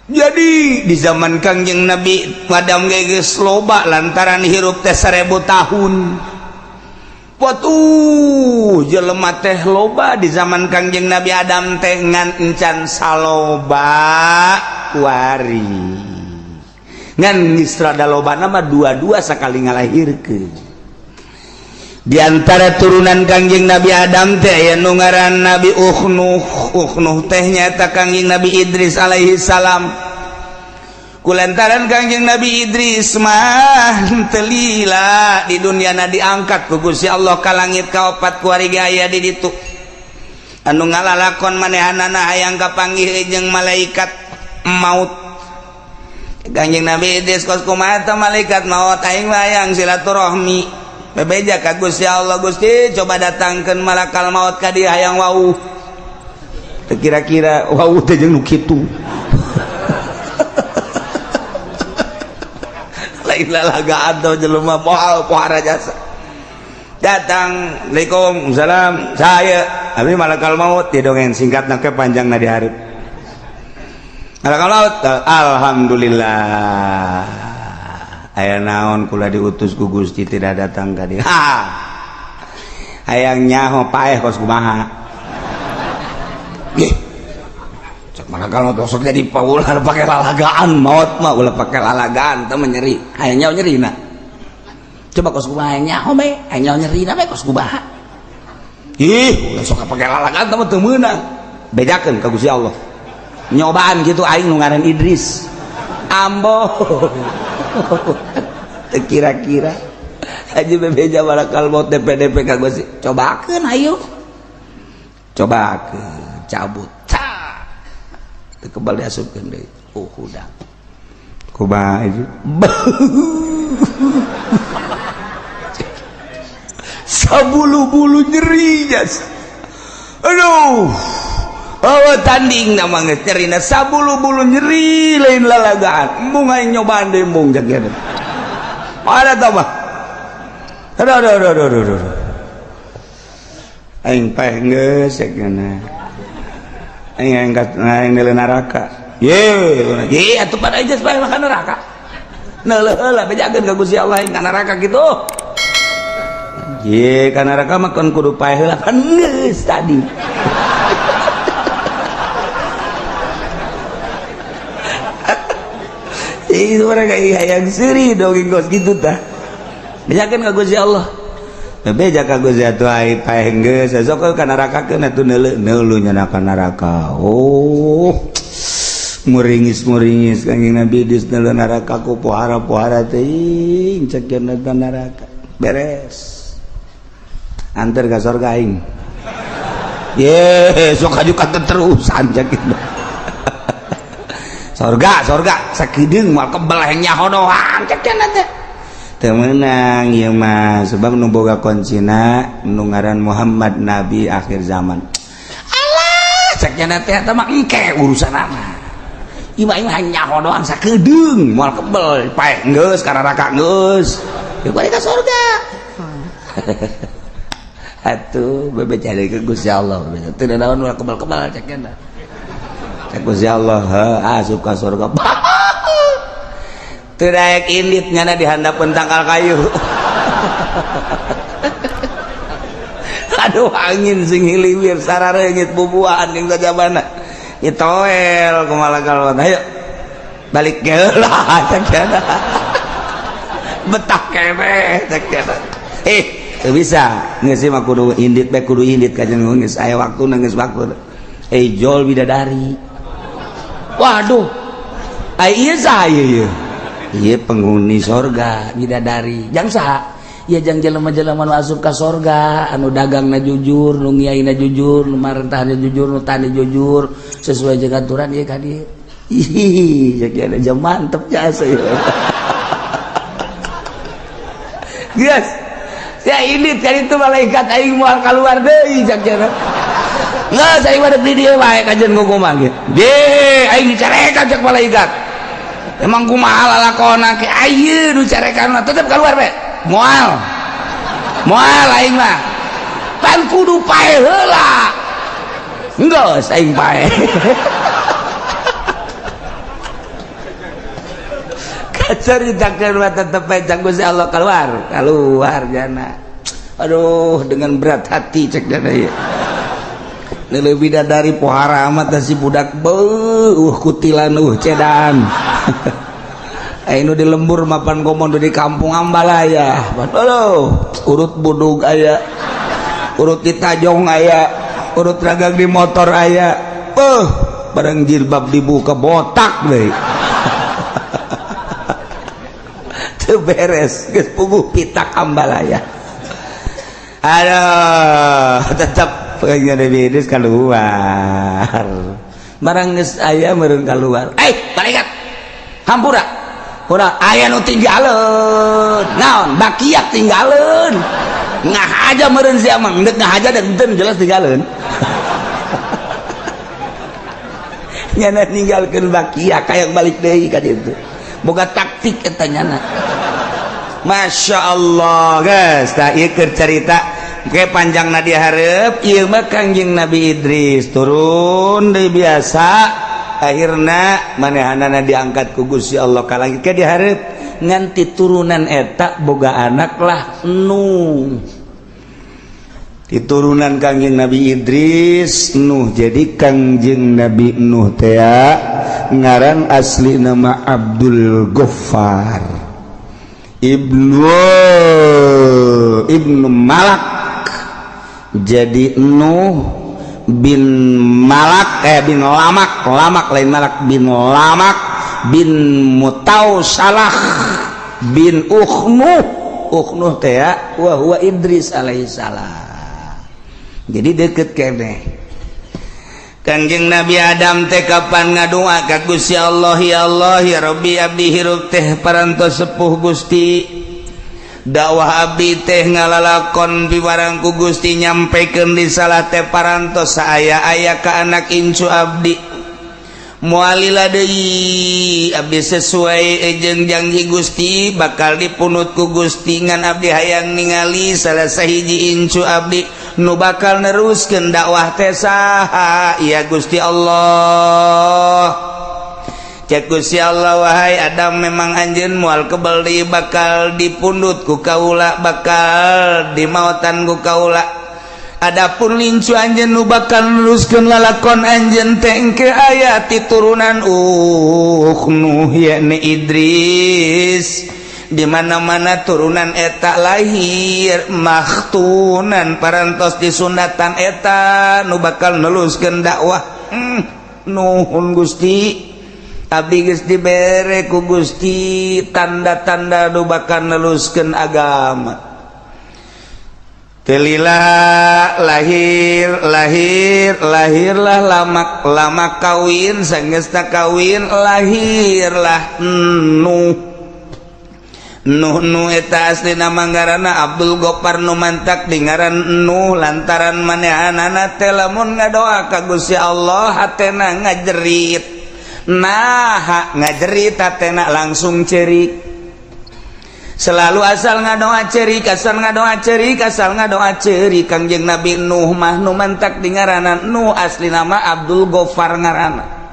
Jadi di zaman Kangjeng Nabi Adam geus loba lantaran hirup teh 1000 tahun. Watuh jelema teh loba di zaman Kangjeng Nabi Adam teh ngan encan saloba kuari. Ngan geus rada lobana mah dua-dua sakali ngalahirkeun. Di antara turunan Kangjeng Nabi Adam teh aya nu ngaran Nabi Ukhnuh. Ukhnuh teh nyaeta Kangjeng Nabi Idris alaihi salam. Kulantaran Kangjeng Nabi Idris mah teu lila di dunyana diangkat ku Gusti Allah ka langit kaopat kuari ge aya di ditu. Anu ngalalakon manehanana hayang kapanggih jeung malaikat maut. Kangjeng Nabi Idris kos kumaha teh malaikat maut aing mah hayang silaturahmi. Bebeja ka Gusti Allah, Gusti coba datangkeun malakal maut ka dieu hayang wauh. Teu kira-kira wauh teh jeung nu kitu. Lain lalagaan teh jelema moal pohara jasa. Datang, Assalamualaikum, salam, saya abdi malakal maut didongeng singkatna ke panjangna di hareup. Malakal maut, alhamdulillah. Aya naon kula diutus ku Gusti tidak datang ka dieu. Hayang nyaho paeh kos kumaha. Ih. Cek malakal maut sok jadi paulah pake lalagaan maut mah ulah pake lalagaan teh nyeri. Hayang nyaho nyerina. Coba kos kumaha hayang nyaho bae, hayang nyaho nyerina bae kos kumaha. Ih, ulah sok pake lalagaan teh mah teu meunang. Bejakeun ka Gusti Allah. Nyobaan kitu aing nu ngaran Idris. Ambo. Kira-kira aja bebeja malakal maut DPDP ka Gusti. Cobakeun ayo. Cobakeun, cabut. Teu kebal diasupkeun deui. Oh, udah. Kumaha itu? Sabulu-bulu nyeri jas. Aduh. Oh tanding nama geus nyerina sabulu-bulu nyeri lain lalagaan. Embung aing nyobaan deui embung cek kieu. Ada tambah. Aduh aduh aduh aduh aduh. Aing paeh geus cek kieu. Aing angkat aing neuleuh neraka. Ye, ye atuh pada aja paeh mah ka neraka. Neuleuh heula bejakeun ka Gusti Allah aing ka neraka kitu. Ye, ka neraka mah kan kudu paeh heula kan geus tadi. Itu mereka hayang seuri dongeng kos kitu tah. Bejakeun ka Gusti Allah. Beja ka Gusti atuh ai paeh geus sok ka neraka keun atuh neuleuh neuleuh nya ka neraka. Oh. Muringis-muringis Kangjeng Nabi Idris neuleuh neraka ku pohara-pohara teuing cek cenah neraka. Beres. Anter ka sorga aing. Ye, sok aju ka terusan cek kitu. Sorga, sorga, sakideung moal kebel hayang nyaho doang cek cenah teh. Teu meunang ieu mah sebab nu boga kuncina nu ngaran Muhammad nabi akhir zaman. Alah, cek cenah teh eta mah engke urusanana. Ieu mah hayang nyaho doang sakedeung moal kebel paeh geus ka neraka geus. Ya balik ka sorga. Atuh bebe cari ke Gusti Allah. Teu naon moal kebel-kebel cek cenah. Gusti Allah asup ka surga. Teu daek indit nyana di handapeun tangkal kayu. Aduh angin sing hiliwir sarareungit bubuahan jeung sajabana. Itoel kumaha kalon. Ayo balik geula cek cenah. Betah keneh cek cenah. Teu bisa. Geus mah kudu indit bae kudu indit ka jeung geus aya waktuna geus waktu. Jol bidadari. Waduh, iya saya iya, iya penghuni sorga bidadari. Jang saha? Ya jang jelema-jelema nu asup ka sorga, anu dagangna jujur, nu ngiaina jujur, nu marentahna jujur, nu tani jujur, sesuai jeung aturan ieu ka dieu. Ih, jadi ada jam mantep jasa ya. Geus. Ya ini kan itu malaikat aing moal kaluar deui cak cenah. Nggak, saya mah di dieu bae kajian kumaha ge. Ye, aing dicarekan cek malaikat. Emang kumaha lalakona ke ayeuna nu carekan mah tetep keluar bae. Moal. Moal aing mah. Pan kudu pae heula. Geus aing pae. Kacaritakeun mah tetep bae cek Gusti Allah keluar. Keluar jana. Aduh, dengan berat hati cek jana ieu. Lebih dari pohara amat si budak beuh kutilan cedaan. Ayo di lembur mapan komodo di kampung Ambalaya. Aduh, urut budug aya, urut di tajong aya, urut ragang di motor aya. Beuh, bareng jilbab dibuka botak deui. Teu beres, geus puguh pitak Ambalaya. Aduh, tetap pengen Nabi Idris keluar. Barang geus aya meureun keluar. Malaikat. Hampura. Hampura aya nu tinggaleun. Naon? Bakiak tinggaleun. Ngah aja meureun sia mah, endek ngah aja dan henteu jelas tinggaleun. Nyana ninggalkeun bakiak hayang balik deui ka ditu. Boga taktik eta nyana. Masya Allah guys, tah ieu keur carita oke panjang na dihareup ieu mah Kangjeng Nabi Idris turun deui biasa akhirna manehanana diangkat ku Gusti Allah ka langit ke dihareup nganti turunan eta boga anak lah Nuh. Diturunan Kangjeng Nabi Idris Nuh. Jadi Kangjeng Nabi Nuh teh ngaran asli nama Abdul Ghaffar Ibnu Malak. Jadi Nuh bin Malak bin Lamak, Lamak lain Malak, bin Lamak bin Mutausalah bin Ukhnuh. Ukhnuh teh wa huwa Idris alaihissalam. Jadi deket keneh. Kangjeng Nabi Adam teh kapan ngadua ka Gusti Allah, ya Allah ya Rabbi abdi hirup teh parantos sepuh Gusti. Dakwah abdi teh ngalalakon piwarang ku Gusti, nyampekeun risalah teh parantos saaya-aya ka anak incu abdi. Moal lila deui abdi sesuai jeung janji Gusti, bakal dipundut ku Gusti. Ngan abdi hayang ningali salah sahiji incu abdi nu bakal neruskeun dakwah teh saha ya, Gusti Allah? Cek Gusti Allah, "Wahai Adam, memang anjeun moal kebel deui bakal dipundut ku kaula, bakal dimaotan ku kaula. Adapun incu anjeun nu bakal neruskeun lalakon anjeun teh engke aya ti turunan Nuh, yakni Idris. Di mana-mana turunan eta lahir makhtunan, parantos disunatan, eta nu bakal neruskeun dakwah." Nuhun, Gusti. Abdi geus dibere ku Gusti tanda-tanda nu bakal neruskeun agama. Teu lila lahir lahir lahirlah Lamak. Lamak kawin, sanggeusna kawin lahirlah Nuh. Nuh nu eta asli nama ngaranna Abdul Gopar, nu mantak di ngaran Nuh lantaran manehanana teh lamun ngadoa ka Gusti Allah hatena ngajerit. Nah, ngajerit hatena langsung cerik selalu, asal ngadoa cerik, asal ngadoa cerik, asal ngadoa cerik. Kangjeng Nabi Nuh mah nu mantak di ngaranan Nuh, asli nama Abdul Gofar ngaranna.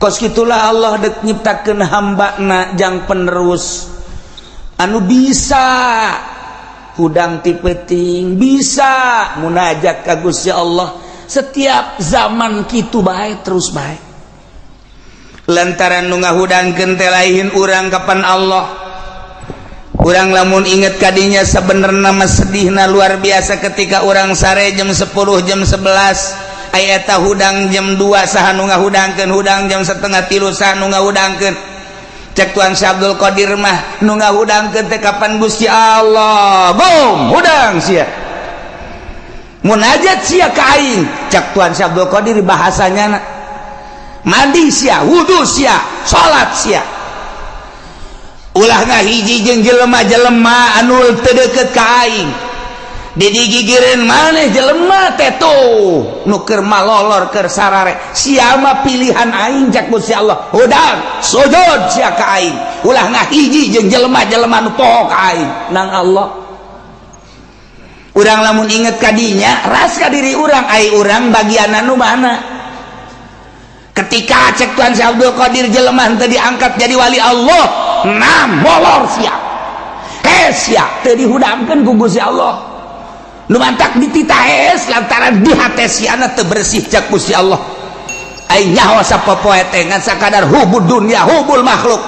Kos gitulah Allah dek nyiptakeun hamba jang penerus anu bisa hudang ti peuting, bisa munajat ka Gusti Allah setiap zaman, kitu bae terus bae. Lantaran nu ngahudangkeun teh lain urang, kapan Allah. Urang lamun inget kadinya sebenarnya mah sedihna luar biasa. Ketika urang sare jam 10, jam 11, aya eta hudang jam 2, saha nu ngahudangkeun? Hudang jam 2.30, saha nu ngahudangkeun? Cek Tuan Syekh Abdul Qadir mah, nu ngahudangkeun teh kapan Gusti Allah. Bom hudang sia, munajat sia ka aing, cek Tuan Syekh Abdul Qadir bahasanya. Mandi sia, wudu sia, salat sia, ulah ngahiji jeung jelema-jelema anu teu deukeut ka aing. Digigireun maneh jelema teh tuh nu keur malolor, keur sarare, sia mah pilihan aing, cek Gusti Allah. Hudang sujud sia ka aing, ulah ngahiji jeung jelema-jelema nu poho ka aing. Nang Allah, urang lamun inget kadinya ras ka diri urang, ai urang bagian anu mana? Ketika cek Tuan Syekh Abdul Qadir jelema teu diangkat jadi wali Allah, nah molor sia, hes sia, teu dihudangkeun ku Gusti Allah. Nu mantak dititah hes lantaran di hate siana teu bersih, cek Gusti Allah. Ai nyaho sapopoe teh ngan sakadar hubud dunya, hubul makhluk.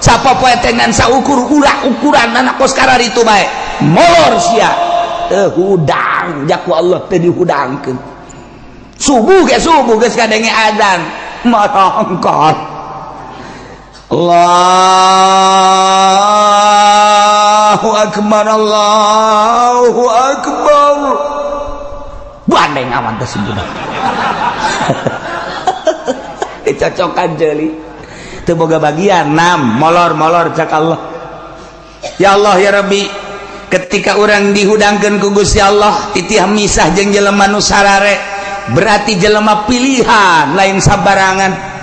Sapopoe teh ngan saukur urak ukuran anak kos itu bae. Molor sia, teu hudang jaku Allah, teu dihudangkeun. Subuh ke subuh geus kadenge adzan marangkat, Allahu akbar, Allahu akbar, bandeng awan teh budak dicocokan jeli teu boga bagian. Nam molor molor, cak Allah. Ya Allah, ya Rabbi. Ketika orang dihudangkeun ku Gusti Allah, titih misah jeung jelema nu sarare, berarti jelema pilihan, lain sabarangan.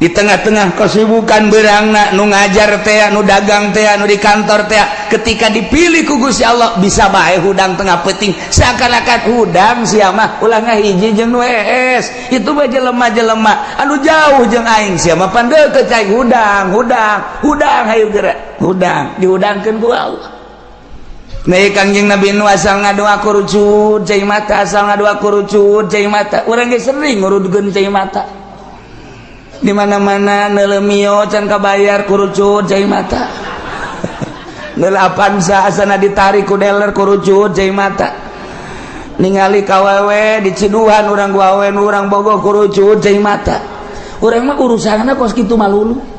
Di tengah-tengah kesibukan berangna, nu ngajar teh, nu dagang teh, nu di kantor teh, ketika dipilih ku Gusti Allah bisa bae hudang tengah peuting, seakan-akan hudang sia mah ulah ngahiji jeung nu hees, itu mah jelema-jelema anu jauh jeung aing, sia mah pan deukeut cai, hudang hudang hudang, hayu geura hudang. Dihudangkeun ku Allah. Nah, Kangjeng Nabi nu asal ngadoa kurucut cai mata, asal ngadoa kurucut cai mata. Urang ge sering ngurudkeun cai mata. Di mana-mana neuleuh Mio can kabayar, kurucut cai mata. Neuleuh Avanza asana ditarik ku dealer, kurucut cai mata. Ningali kawewe di ciduhan urang, gawe urang bogoh, kurucut cai mata. Urang mah urusanna kos kitu malulu.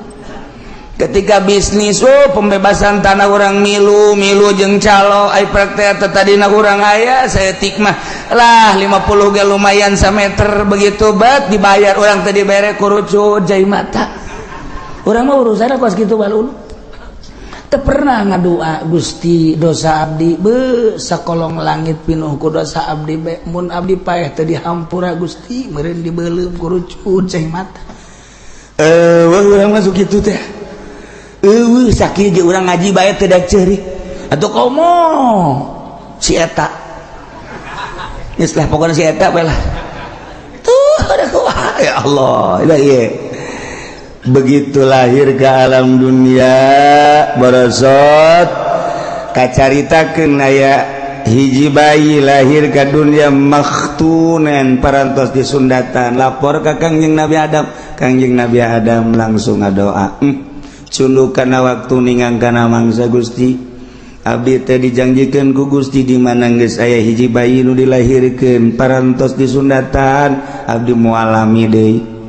Ketika bisnis, oh, pembebasan tanah orang milu milu jeung calo, ai praktek tadina urang aya saeutik mah lah, 50 ge lumayan sameter. Begitu bet dibayar orang tadi bere, kurucut cai mata. Urang mah urusanna kos kitu balulu. Teu pernah ngadua, "Gusti, dosa abdi be sakolong langit pinuh ku dosa abdi be, mun abdi paeh teu dihampura Gusti, meureun dibeuleum ku rucut cai mata." Eh, urang masuk kitu teh. Eueuh, sakieu ge urang ngaji bae teu daek ceurik. Atuh komo si eta. Geus lah, pokona si eta bae lah. Tuh, ada kumaha, ya Allah. Lah ieu. Begitu lahir ke alam dunia, borosot kacaritakeun aya hiji bayi lahir ke dunia makhtunen, parantos disundatan. Lapor ka Kangjeng Nabi Adam. Kangjeng Nabi Adam langsung ngadoa, cunduk kana waktu ningang kana mangsa, "Gusti, abdi teh dijanjikeun ku Gusti di mana geus aya hiji bayi nu dilahirkeun parantos disundatan, abdi moal lami deui."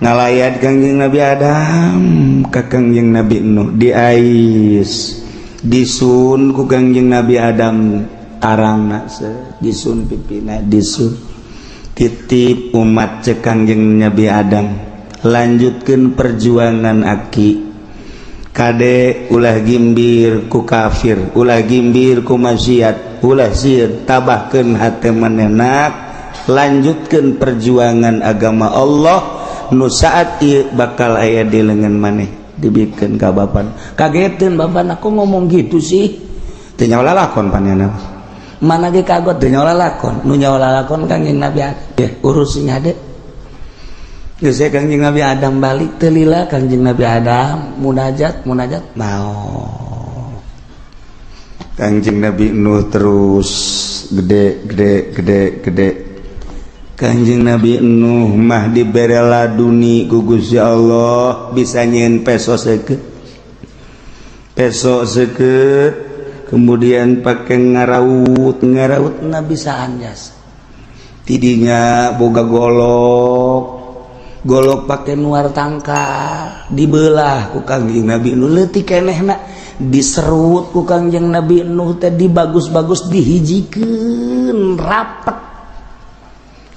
Ngalayat Kangjeng Nabi Adam ka Kangjeng Nabi Nuh, diais, disun ku Kangjeng Nabi Adam tarangna, disun pipina, disun. "Titip umat," cek Kangjeng Nabi Adam, "lanjutkan perjuangan aki. Kade, ulah gimbir ku kafir, ulah gimbir ku maksiat, ulah sieun, tabahkeun hate manehna, lanjutkan perjuangan agama Allah nu saat ieu bakal aya di lengan maneh." Dibikeun ka bapan. Kagetin bapak, aku ngomong gitu sih. Teu nyawa lalakon panena. Mana ge kagot, teu nyawa lalakon. Nu nyawa lalakon Kangjeng Nabi Adam. Ya, urusin hade. Geus, Kangjeng Nabi Adam balik. Teu lila Kangjeng Nabi Adam munajat, munajat mau. Kangjeng Nabi Nuh terus gede, gede, gede, gede. Kanjeng Nabi Nuh mah dibere laduni ku Gusti Allah, bisa nyieun peso seukeut, peso seukeut, kemudian pakai ngaraut, ngaraut na bisa anjas. Tidinya boga golok, golok pakai nuar tangkal. Dibelah ku Kangjeng Nabi Nuh, leutik kenehna diserut ku Kangjeng Nabi Nuh teh, dibagus-bagus, dihijikeun rapet.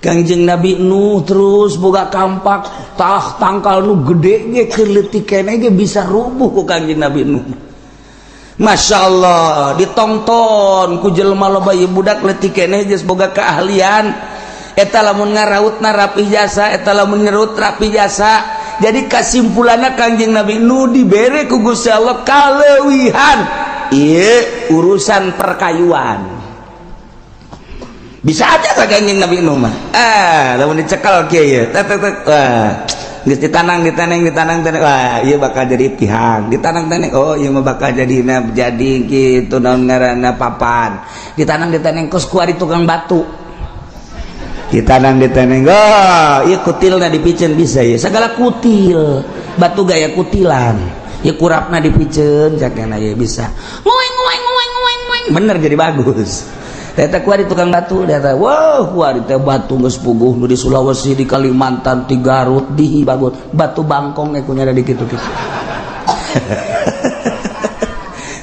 Kangjeng Nabi Nuh terus boga kampak, tah tangkal nu gede ge, keur leutik keneh ge bisa rubuh ku Kangjeng Nabi Nuh. Masya Allah, ditonton ku jelema loba. Ieu budak leutik keneh geus boga keahlian eta, lamun ngarautna rapi jasa, eta lamun ngerut rapi jasa. Jadi kesimpulanna, Kangjeng Nabi Nuh dibere ku Gusti Allah kaleuwihan ieu urusan perkayuan. Bisa aja ka Kangjeng Nabi Nuh mah. Ah, lamun dicekal kieu ye, tek tek tek, wah, geus ditanang, ditaneng, ditanang taneng, wah, ieu bakal jadi tihang. Ditanang taneng, oh, ieu mah bakal jadi jadi kitu, naon ngaranna, papan. Ditanang, ditaneng, kos kuari tukang batu. Ditanang, ditaneng, oh, ieu kutilna dipiceun bisa ya, segala kutil batu gaya kutilan ya, kurapna dipiceun cakena ya bisa ngoeng ngoeng ngoeng ngoeng ngoeng, bener, jadi bagus. Eta kuari tukang batu, eta wow, kuari teh batu geus puguh nu di Sulawesi, di Kalimantan, di Garut, di bagus batu bangkong ge kunya di kitu-kitu.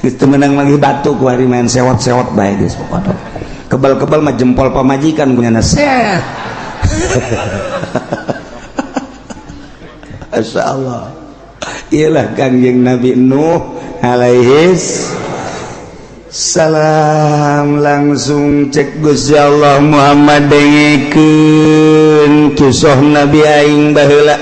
Geus teu meunang manggih batu kuari, main sewot-sewot bae geus pokona. Kebal-kebal mah jempol pamajikan kunyana set. Masya Allah. Iyalah Kangjeng Nabi Nuh alaihis salam. Langsung cek Gusti Allah, "Muhammad, dengekeun kisah Nabi aing baheula.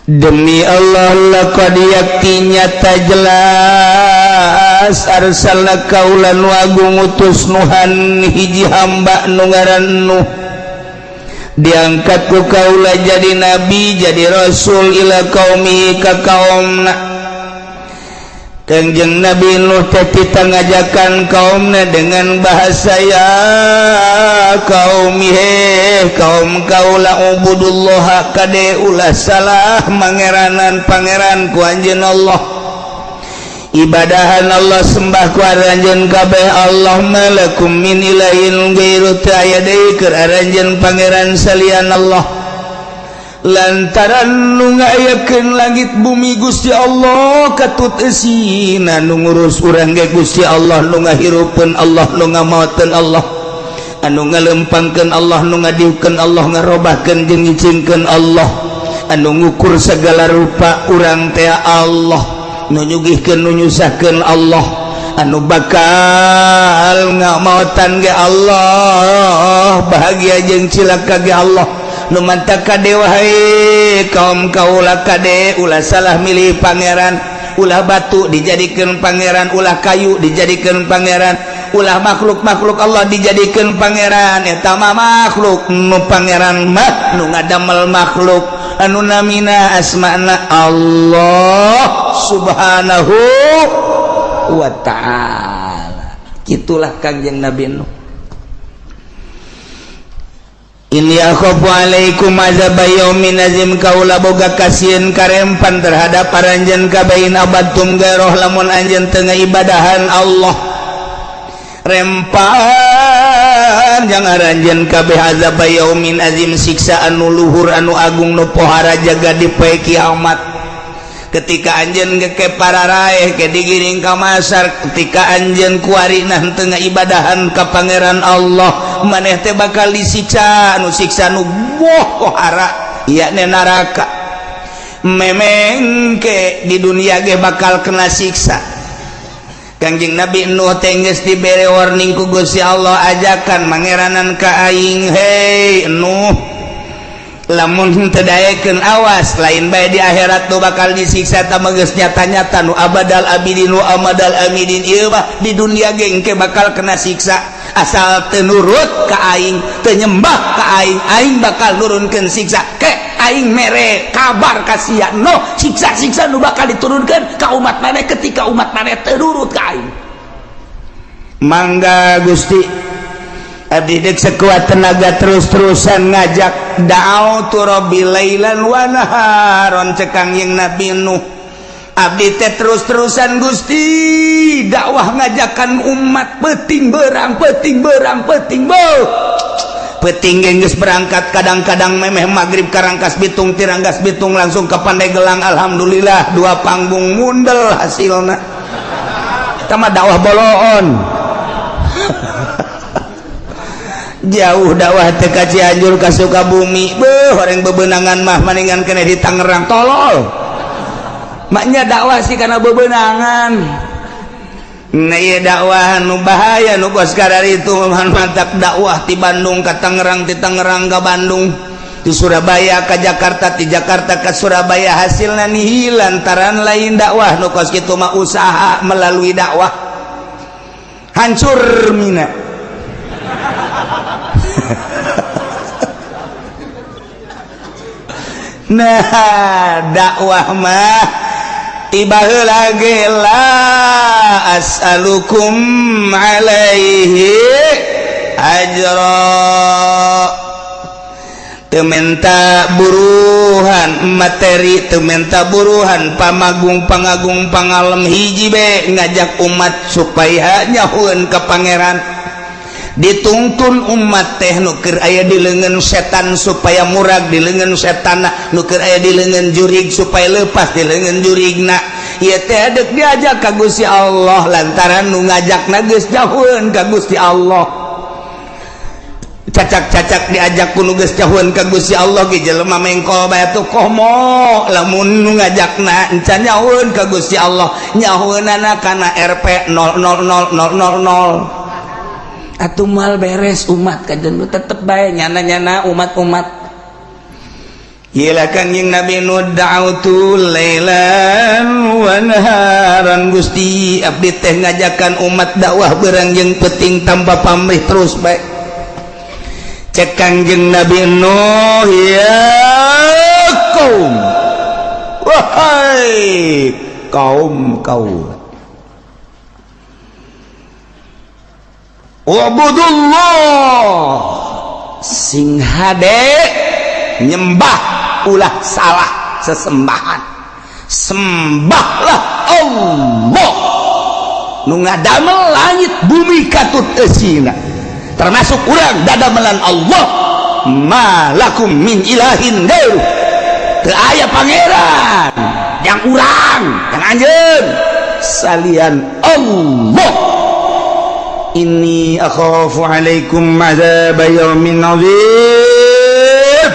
Demi Allah, laqad, yakti nyata jelas, arsalna, kaula nu agung utus, Nuhan, hiji hamba nu ngaran Nuh, diangkat ku kaula jadi nabi, jadi rasul, ila qaumi, ka kaumna." Kangjeng Nabi Nuh teh tita ngajakan kaumna dengan bahasa, "Ya kaum, he kaum kaula, ubudullah, kade ulah salah mangeranan pangeran ku anjeun Allah, ibadahan Allah, sembah ku aranjeun kabeh Allah. Malakum min ilahin ghairu, teu aya deui keur aranjeun pangeran salian Allah, lantaran nu ngayakeun langit bumi Gusti Allah, katut eusina, nu ngurus urang ge Gusti Allah, nu ngahirupeun Allah, nu ngamaoteun Allah, anu ngalempangkeun Allah, nu ngadiukeun Allah, ngarobahkeun jeung ngicingkeun Allah, anu ngukur segala rupa urang teh Allah. Nu nyugihkeun, nu nyusahkeun Allah, anu bakal ngamautan ge Allah, bahagia jeung cilaka ge Allah. Nu mantak kade, wahai kaum kaula, kade ulah salah milih pangeran. Ulah batu dijadikan pangeran, ulah kayu dijadikan pangeran, ulah makhluk-makhluk Allah dijadikan pangeran. Eta mah makhluk. Nu pangeran mah nu ngadamel makhluk, anu namina asmana Allah Subhanahu wa Ta'ala. Itulah Kangjeng Nabi Nuh. Inni akhafu alaikum azab yaumin azim. Kaula boga kasieun karempan terhadap aranjeun kabeh, in abadtum gairoh, lamun anjeun teu ibadahan Allah. Rempan jang aranjeun kabeh azab yaumin azim, siksa anu luhur, anu agung, nu pohara jaga di poe kiamat. Ketika anjeun geke pararaeh ke digiring ka masar, ketika anjeun kuari nah teu ibadahan ka Pangeran Allah, maneh teh bakal disiksa, nu siksa nu pohara, yakni neraka. Memengke di dunia ge bakal kena siksa. Kangjeng Nabi Nuh teh geus dibere warning ku Gusti Allah, ajakan mangeranan ka aing, "Hei Nuh, lamun teu daekeun, awas, lain bae di akhirat nu bakal disiksa, ta geus nyata-nyata nu abadal abidin nu amadal amidin. Ieu mah di dunia ge engke bakal kena siksa. Asal teu nurut ka aing, teu nyembah ka aing, aing bakal nurunkeun siksa." Ke aing mere kabar ka sia, no siksa-siksa nu bakal diturunkeun ka umat maneh ketika umat maneh teu nurut ka aing. "Mangga Gusti, abdi dek sekuat tenaga terus-terusan ngajak. Da'autu rabbi lailan wa naharon," cek Kangjeng Nabi Nuh, "abdi teh terus-terusan, Gusti, dakwah ngajakan umat peting berang, peting berang, peting beuh peting geus berangkat. Kadang-kadang memeh maghrib ka Rangkas Bitung, ti Rangkas Bitung langsung ke Pandeglang. Alhamdulillah, dua panggung mundel hasilna." Tama dakwah boloon jauh, dakwah teh ka Cianjur, ka Sukabumi. Beuh, orang bebenangan mah maningan kena di Tangerang. Tolol maknya dakwah sih karena bebenangan. Nah, iya, dakwah nu bahaya nu kos itu mantap. Dakwah di Bandung ke Tangerang, di Tangerang ke Bandung, di Surabaya ke Jakarta, di Jakarta ke Surabaya, hasilnya nihil lantaran lain dakwah nu kos kitu mah, usaha melalui dakwah. Hancur mina. Nah, dakwah mah tiba lagi la as'alukum alaihi ajra, teu menta buruhan materi, teu menta buruhan pamagung, pangagung, pangalem. Hiji be, ngajak umat supaya nyahueun ka Pangeran. Dituntun umat teh nu keur aya di leungeun setan supaya murag di leungeun setan, nu keur aya di leungeun jurig supaya lepas di leungeun jurigna. Ieu teh dek diajak ka Gusti Allah lantaran nu ngajakna geus jauheun ka Gusti Allah. Cacak-cacak diajak ku nu geus jauheun ka Gusti Allah ge jelema mengkol bae tuh. Komo lamun nu ngajakna encan nyahueun ka Gusti Allah, nyahueunana kana Rp 000000, atuh mal beres umat. Kajen tetep bae nyana-nyana umat-umat. Gila, Kangjeng Nabi Nuh, da'autu lailan wa naharan. Gusti, abdi teh ngajakan umat dakwah berang jeung peting tanpa pamrih, terus bae. Cek Kangjeng Nabi Nuh, "Ya kaum, wahai kaum kaum, ubudullah, sing hade nyembah, ulah salah sesembahan, sembahlah Allah nu ngadamel langit bumi katut eusina, termasuk urang dadamelan Allah. Malakum min ilahin gairu, teu aya pangeran yang urang, yang anjeun salian Allah. Inni akhafu alaikum adzab yaumin azim.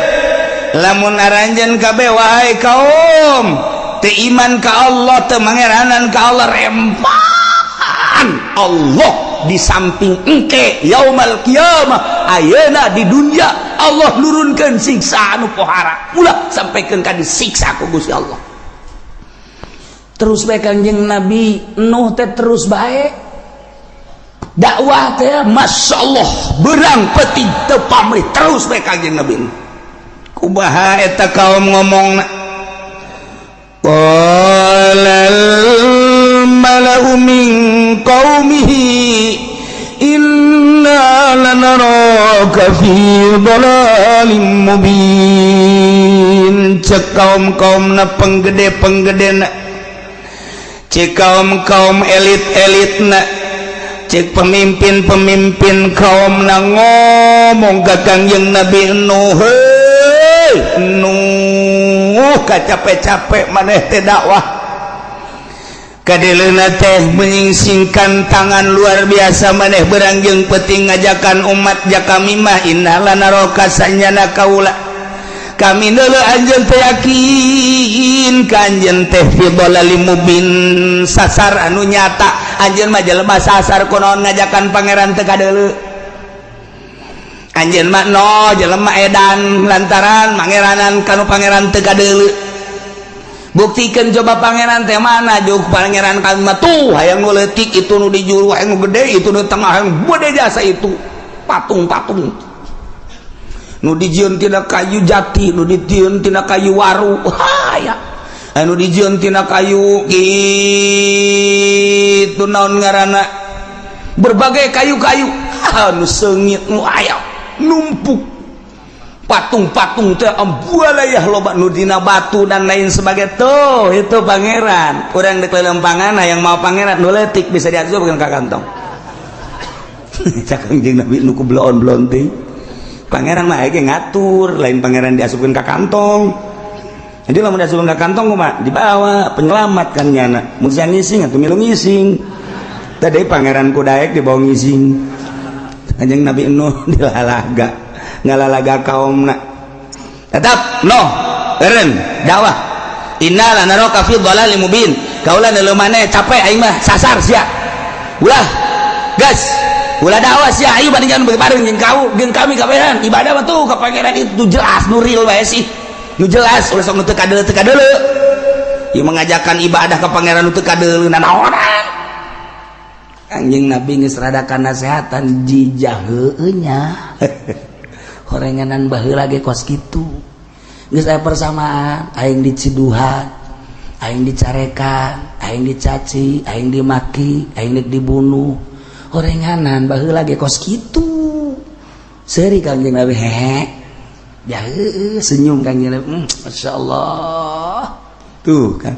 Lamun aranjeun kabeh, wahai kaum, Teu iman ka Allah, teu mangeranan ka Allah, rempan Allah di samping engke yaumal kiamah. Ayeuna di dunia Allah nurunkeun siksa anu pohara, ulah sampaikan ka disiksa ku Gusti Allah. Terus bae Kanjeng Nabi Nuh teh, terus bae dakwah teh, Masya Allah, berang peuting teu pamrih, terus bae Kanjeng Nabi Nuh. Kumaha eta kaum ngomong? Qalal mala'u min qaumihi inna lanaraka fi dhalalim mubin. Cek kaum-kaum na, penggede-penggede na, cek kaum-kaum elit-elit na, cek pemimpin-pemimpin kaum na ngomong ka Kangjeng Nabi Nuh, "Hei Nuh, capek-capek maneh teh dakwah, kadeleuna teh menyingsingkan tangan luar biasa maneh berang jeung peuting ngajakan umat. Ja kami mah inna lanaraka, sanyana kaula, kami neuleuh anjeun teh, yakin ka anjeun teh fi dhalalim mubin, sasar anu nyata. Anjeun mah jelema sasar. Kunaon ngajakan pangeran teu kadeuleu? Anjeun mah no jelema edan lantaran mangeranan kanu pangeran teu kadeuleu. Buktikan coba pangeran teh mana. Juk pangeran kami mah tuh hayang nu leutik itu, nu di juru hayang nu gede itu, nu tengah hayang gede jasa itu, patung-patung nu dijieun tina kayu jati, nu dijieun tina kayu waru, haya anu dijieun tina kayu kitu, naon ngaranna, berbagai kayu-kayu anu seungit nu aya numpuk patung-patung teh, ambualayah loba nu dina batu dan lain sebagai tuh. Itu pangeran urang dek lelempangan yang mau pangeran nu leutik bisa diasupkeun ka kantong." Cak Kangjeng Nabi nu ku bloon-bloon teh, pangeran mah ge ngatur, lain pangeran diasupkeun ka kantong. Jadi lamun diasupkeun ka kantong, kumaha dibawa penyelamat kan nyana? Mun sia ngising atuh milu ngising. Tadi pangeran ku daek dibawa ngising. Kanjeng Nabi Nuh dilalaga, ngalalaga kaumna tetap noh eureun dakwah. "Inna lanaraka fi dhalalim mubin." Kaula neuleuh maneh capek, aing mah sasar sia. Ulah gas, ulah dakwah sia. Ayo bandingkan bareng jeung kau jeung kami kabehan ibadah mah tuh ka pangeran itu jelas, nu real bae sih, nu jelas. Ulah sok nu teu kadeuleu, teu kadeuleu. Ieu mengajakan ibadah ka pangeran nu teu kadeuleu, nanaonan? Anjing Nabi geus rada nasehatan jijah heueuh nya. Horenganan baheula ge kos kitu. Geus aya persamaan, aing diciduhan, aing dicarekan, aing dicaci, aing dimaki, aing nek dibunuh. Horenganan baheula ge kos kitu. Seuri Kangjeng Nabi, hehe. Ya heueuh, senyum Kangjeng Nabi. Masya Allah. Tuh kan.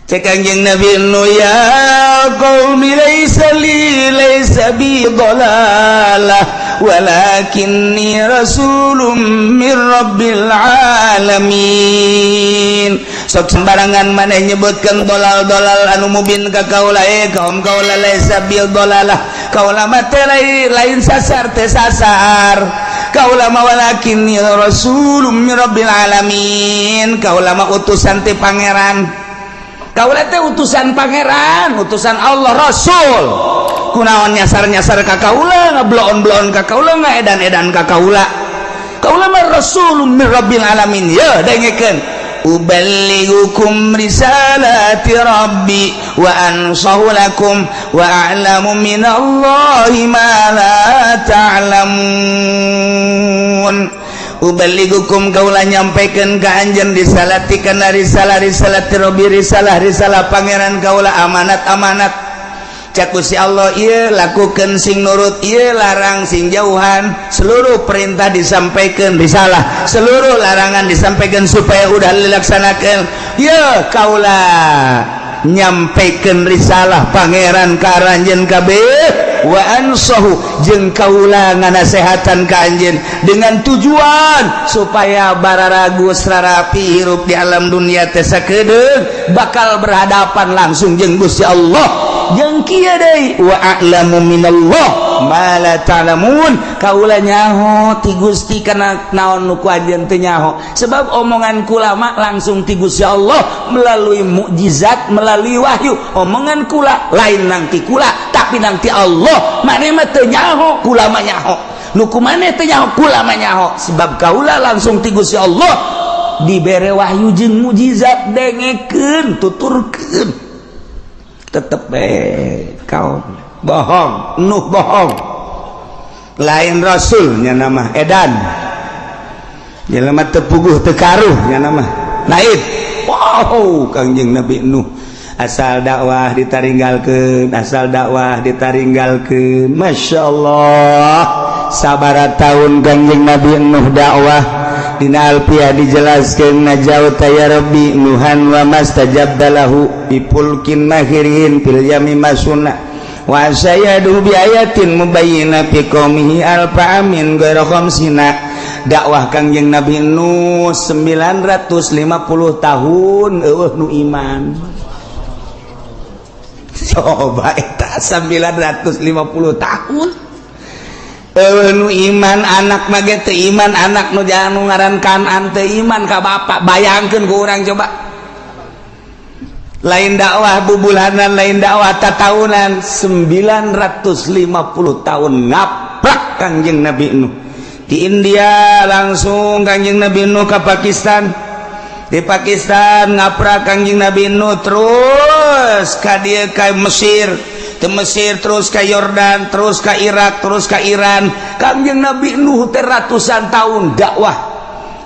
Cek Kangjeng Nabi nu, "Ya qaumi, laisa li, laisa bi dhalalah, walakinni rasulun min rabbil alamin." Sok sembarangan maneh nyebutkeun dolal-dolal anu mubin ka kaula. Eh kaum kaula, laisa bil dolalah, kaula mah teh lain sasar, teh sasar kaula mah. Walakinni rasulun min rabbil alamin, kaula mah utusan ti pangeran. Kaula teh utusan pangeran, utusan Allah, rasul. Kunaon nyasar-nyasar ka kaula, ngebloon-bloon ka kaula, ngaedan-edan ka kaula? Kaula mah rasulun min rabbil alamin. Ya dengekeun, uballighukum risalati rabbi wa ansahu lakum wa a'lamu minallahi ma la ta'lamun. Uballighukum, kaula nyampaikan ka anjeun, risalati kana risalah, risalati rabbi, risalah risalah pangeran kaula, amanat amanat. Cak si Allah, ieu lakukan sing nurut, ieu larang sing jauhan. Seluruh perintah disampaikan, risalah, seluruh larangan disampaikan supaya udah dilaksanakan. Ya kaula nyampaikan risalah pangeran ka aranjeun kabeh, wa ansahu, jeung kaula nganasehatan ka anjeun dengan tujuan supaya bararagus rarapi hirup di alam dunia teh, sakedeung bakal berhadapan langsung jeung Gusti Allah. Jeung kieu deui, wa a'lamu minallah ma la ta'lamun. Kaula nyaho ti Gusti kana naon nu ku anjeun teu nyaho, sebab omongan kula mah langsung ti Gusti Allah melalui mukjizat, melalui wahyu. Omongan kula lain nang ti kula, tapi nang ti Allah. Maneh mah teu nyaho, kula mah nyaho. Nu ku maneh teu nyaho, kula mah nyaho, sebab kaula langsung ti Gusti Allah dibere wahyu jeung mukjizat. Dengekeun, tuturkeun, tetep bae kau bohong. Nuh bohong, lain rasulnya nama edan, jelema teu puguh teu karuh nya nama lain. Wow, Kangjeng Nabi Nuh asal dakwah ditaringgalkeun, asal dakwah ditaringgalkeun. Masya Allah, sabaraha tahun Kangjeng Nabi Nuh dakwah? Dina Alfiah dijelaskan, najauta ya Rabbi Nuhan wa mastajabta lahu bi fulkin mahirin fil yami masuna wa sayadu bi ayatin mubayyina fi qaumihi alfa amin ghaira khamsina. Dakwah Kangjeng Nabi Nuh 950 tahun, eueuh nu iman. Coba eta 950 tahun eueuh nu iman. Anak mah ge teu iman, anak nu jangan nu ngaran Kanan teu iman ka bapak. Bayangkeun ku urang coba, lain dakwah bubulanan, lain dakwah tatahunan, 950 tahun ngaprak Kangjeng Nabi Nuh. Di India langsung Kangjeng Nabi Nuh ke Pakistan, di Pakistan ngaprak Kangjeng Nabi Nuh, terus ka dieu, ka Mesir, ke Mesir terus ke Yordan, terus ke Irak, terus ke Iran. Kangjeng Nabi Nuh teh ratusan tahun dakwah,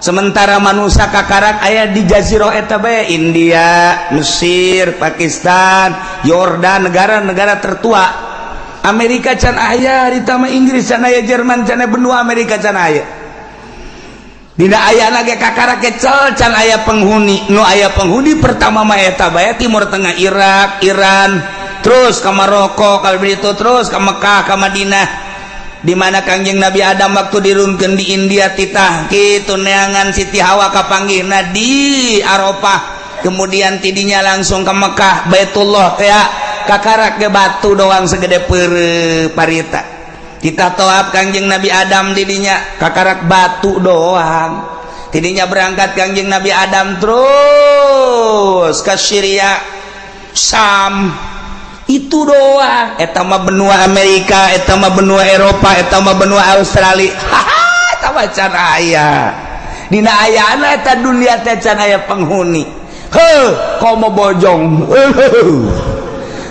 sementara manusia kakarak aya di jazirah eta bae, India, Mesir, Pakistan, Yordan, negara-negara tertua. Amerika can aya harita mah, Inggris can aya, Jerman can aya, benua Amerika can aya. Dina aya lagi kakarak kecel, can aya penghuni. Nu aya penghuni pertama mah eta bae, Timur Tengah, Irak, Iran, terus ke Maroko, kalau begitu terus ke Mekah, ke Madinah, di mana Kangjeng Nabi Adam waktu dirunkeun di India titah kitu neangan Siti Hawa kapanggihna di Arafah. Kemudian tidinya langsung ke Mekah, Baitullah teh kakarak ke batu doang segede pere parita. Kita toab Kangjeng Nabi Adam didinya, kakarak batu doang. Tidinya berangkat Kangjeng Nabi Adam terus ke Syria, Sam, itu doang. Eta mah benua Amerika, eta mah benua Eropa, eta mah benua Australia. Haha, eta mah can aya. Dina ayana eta dunia teh can aya penghuni. Heuh, komo Bojong.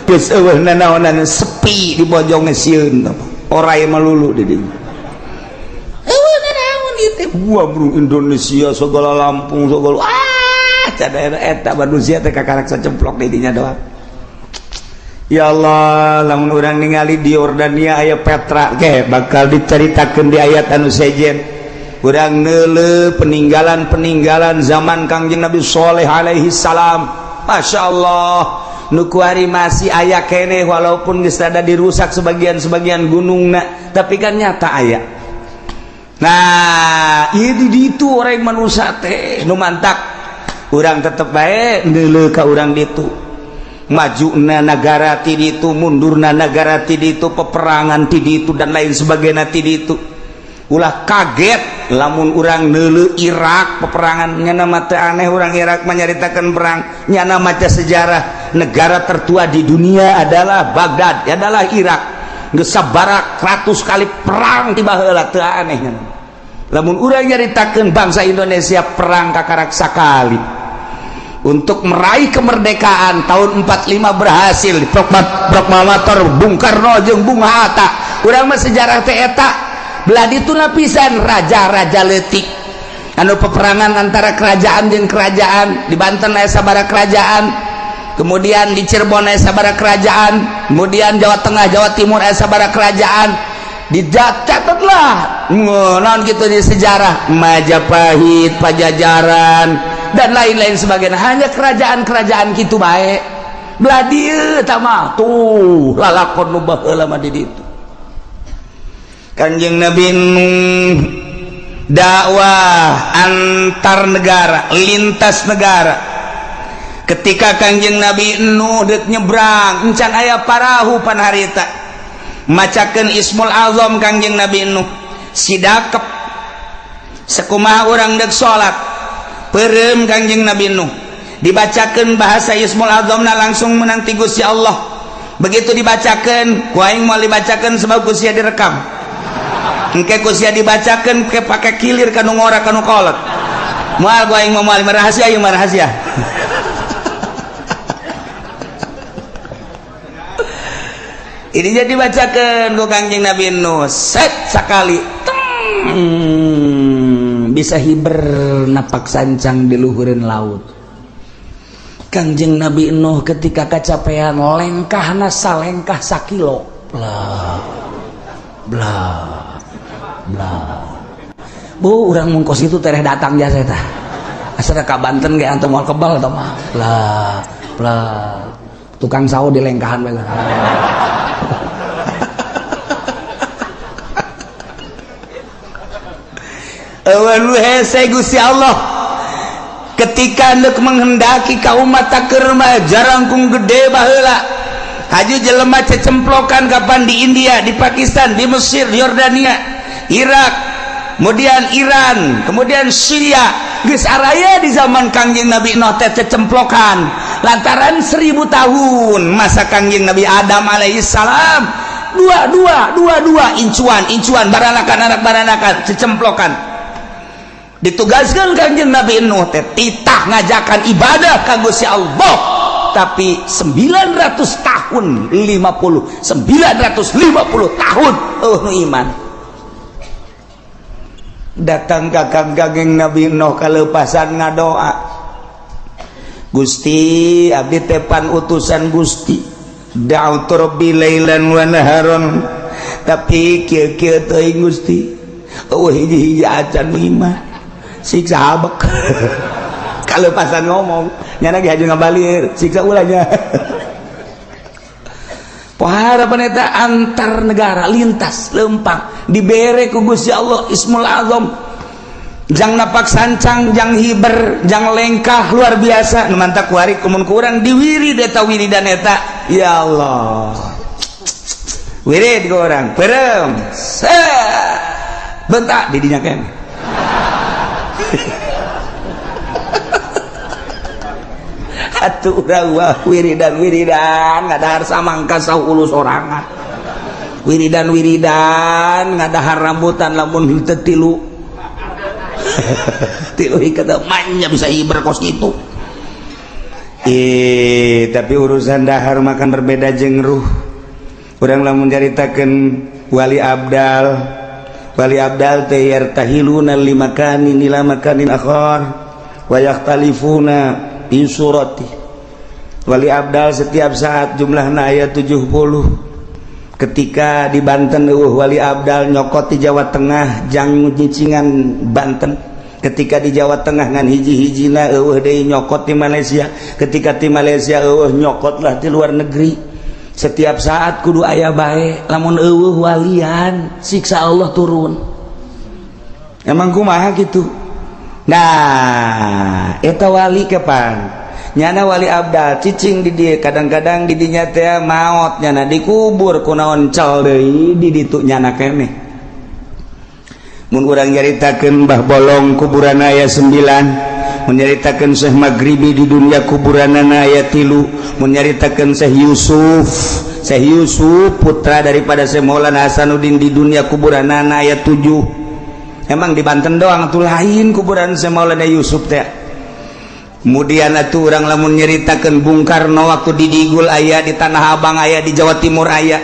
Geus eueuh nanaonan, sepi di Bojong, sieun orai melulu di dinya. Eueuh nanaon ieu teh. Wah, bro, Indonesia segala, Lampung segala, ah, can eta manusia teh kakarak sacemplok di dinya doang. Ya Allah, lamun urang ningali di Yordania aya Petra ke bakal diceritakan di ayat anu sejen. Urang neuleuh peninggalan-peninggalan zaman Kangjeng Nabi Soleh alaihi salam. Masya Allah, nu kuari masih aya keneh, walaupun geus rada dirusak sebagian-sebagian gunungna, tapi kan nyata aya. Nah, ieu di ditu orang manusia teh nu mantak urang tetep bae neuleuh ka urang ditu. Maju na negara ti ditu, mundurna negara ti ditu, peperangan ti ditu, dan lain sebagainya ti ditu. Ulah kaget lamun urang neuleuh Irak peperangan. Nyana mah teu aneh urang Irak menyaritakan perang. Nyana maca sejarah, negara tertua di dunia adalah Baghdad, adalah Irak. Geus sabarak ratus kali perang ti baheula, teu aneh nyana. Lamun urang nyaritakeun bangsa Indonesia perang kakarak sakali untuk meraih kemerdekaan tahun 45, berhasil di proklamator Bung Karno jeung Bung Hatta. Urang mah sejarah teh eta. Belah ditu lapisan raja-raja leutik anu peperangan antara kerajaan jeung kerajaan. Di Banten aya sabaraha kerajaan, kemudian di Cirebon aya sabaraha kerajaan, kemudian Jawa Tengah, Jawa Timur aya sabaraha kerajaan. Dicatatlah naon gitu di sejarah Majapahit, Pajajaran, dan lain-lain sebagainya. Hanya kerajaan-kerajaan gitu baik. Belah dieu mah tuh lalakon nu baheula mah di ditu. Kanjeng Nabi Nuh dakwah antar negara, lintas negara. Ketika Kangjeng Nabi Nuh dek nyebrang, encan aya parahu pan harita, macakeun Ismul Azam Kangjeng Nabi Nuh sidakep sekumaha urang dek salat peureum. Kangjeng Nabi Nuh dibacakeun bahasa Ismul Azamna, langsung menang ti Gusti Allah. Begitu dibacakeun, ku aing moal dibacakeun sebab ku sia direkam. Engke ku sia dibacakeun ke pake kilir kanu ngora kanu kolot. Moal ku aing mah, moal, rahasia ieu mah, rahasia. Ini jadi bacakan ku Kangjeng Nabi Nuh, set sekali teng, bisa hiber napak sancang di luhureun laut. Kangjeng Nabi Nuh ketika kecapean, lengkahna salengkah sakilo, bla bla bla. Bu, urang mun kos itu tereh datang jasa eta asa ka Banten ge antum moal kebal tah mah. Bla bla, tukang sawo di lengkahan bae. Eueun hese Gusti Allah ketika hendak menghendaki ka umat keur mah jarangkung gede. Baheula haju jelema cecemplokan kapan di India, di Pakistan, di Mesir, Yordania, Irak, kemudian Iran, kemudian Syria, geus araya di zaman Kangjeng Nabi Nuh teh cecemplokan lantaran 1000 tahun masa Kangjeng Nabi Adam alaihissalam, dua dua dua dua, incuan incuan, baranakan anak baranakan, cecemplokan. Ditugaskan Kangjeng Nabi Nuh teh titah ngajakan ibadah ka Gusti Allah, tapi 900 tahun 50, 950 tahun, oh, nu iman. Datang ka Kangjeng Nabi Nuh, kalepasan ngadoa, "Gusti, abdi teh pan utusan Gusti, da'utu rabbi lailan wa naharon, tapi kieu-kieu teuing Gusti, eueuh hiji-hiji acan iman, siksa abek." Kalepasan ngomong nyana ge haju ngabalir, siksa ulahnya. Pohara eta antar negara lintas lempang dibere ku Gusti Allah Ismul Azam jang napak sancang, jang hiber, jang lengkah luar biasa. Nu mantak kuari kumun kurang diwirid eta wiridan eta, ya Allah, wirid ke orang perem bentak di dinya keneh. Atuh urang wah wiridan wiridan ngadahar samangka saulu sorangan, wiridan wiridan ngadahar rambutan, lamun henteu tilu tilu ikat manya bisa hiber kos gitu. Eh, tapi urusan dahar makan berbeda jeung ruh. Urang lamun nyaritakeun wali abdal, wali abdal teh yartahiluna limakanin ila makanin akhar wa yakhtalifuna fi surati. Wali abdal setiap saat jumlahna aya 70. Ketika di Banten eueuh wali abdal, nyokot di Jawa Tengah jang nyicingan Banten. Ketika di Jawa Tengah ngan hiji-hijina eueuh deui, nyokot di Malaysia. Ketika di Malaysia eueuh, nyokotlah di luar negeri. Setiap saat kudu aya bae. Lamun eueuh walian, siksa Allah turun. Emang kumaha gitu? Nah, eta wali kapan nyana wali abdal cicing di dia, kadang-kadang di dinya teh maot nyana, dikubur, kunaon cal deui di ditu nyana keneh. Mun urang nyaritakeun Mbah Bolong kuburan aya 9, mun nyaritakeun Syekh Maghribi di dunia kuburanana aya 3, mun nyaritakeun Syekh Yusuf, Syekh Yusuf putra daripada Syekh Maulana Hasanuddin, di dunia kuburanana aya 7. Emang di Banten doang tuh lain kuburan Syekh Maulana Yusuf teh. Kemudian atuh urang lamun nyaritakeun Bung Karno waktu di Digul aya, di Tanah Abang aya, di Jawa Timur aya.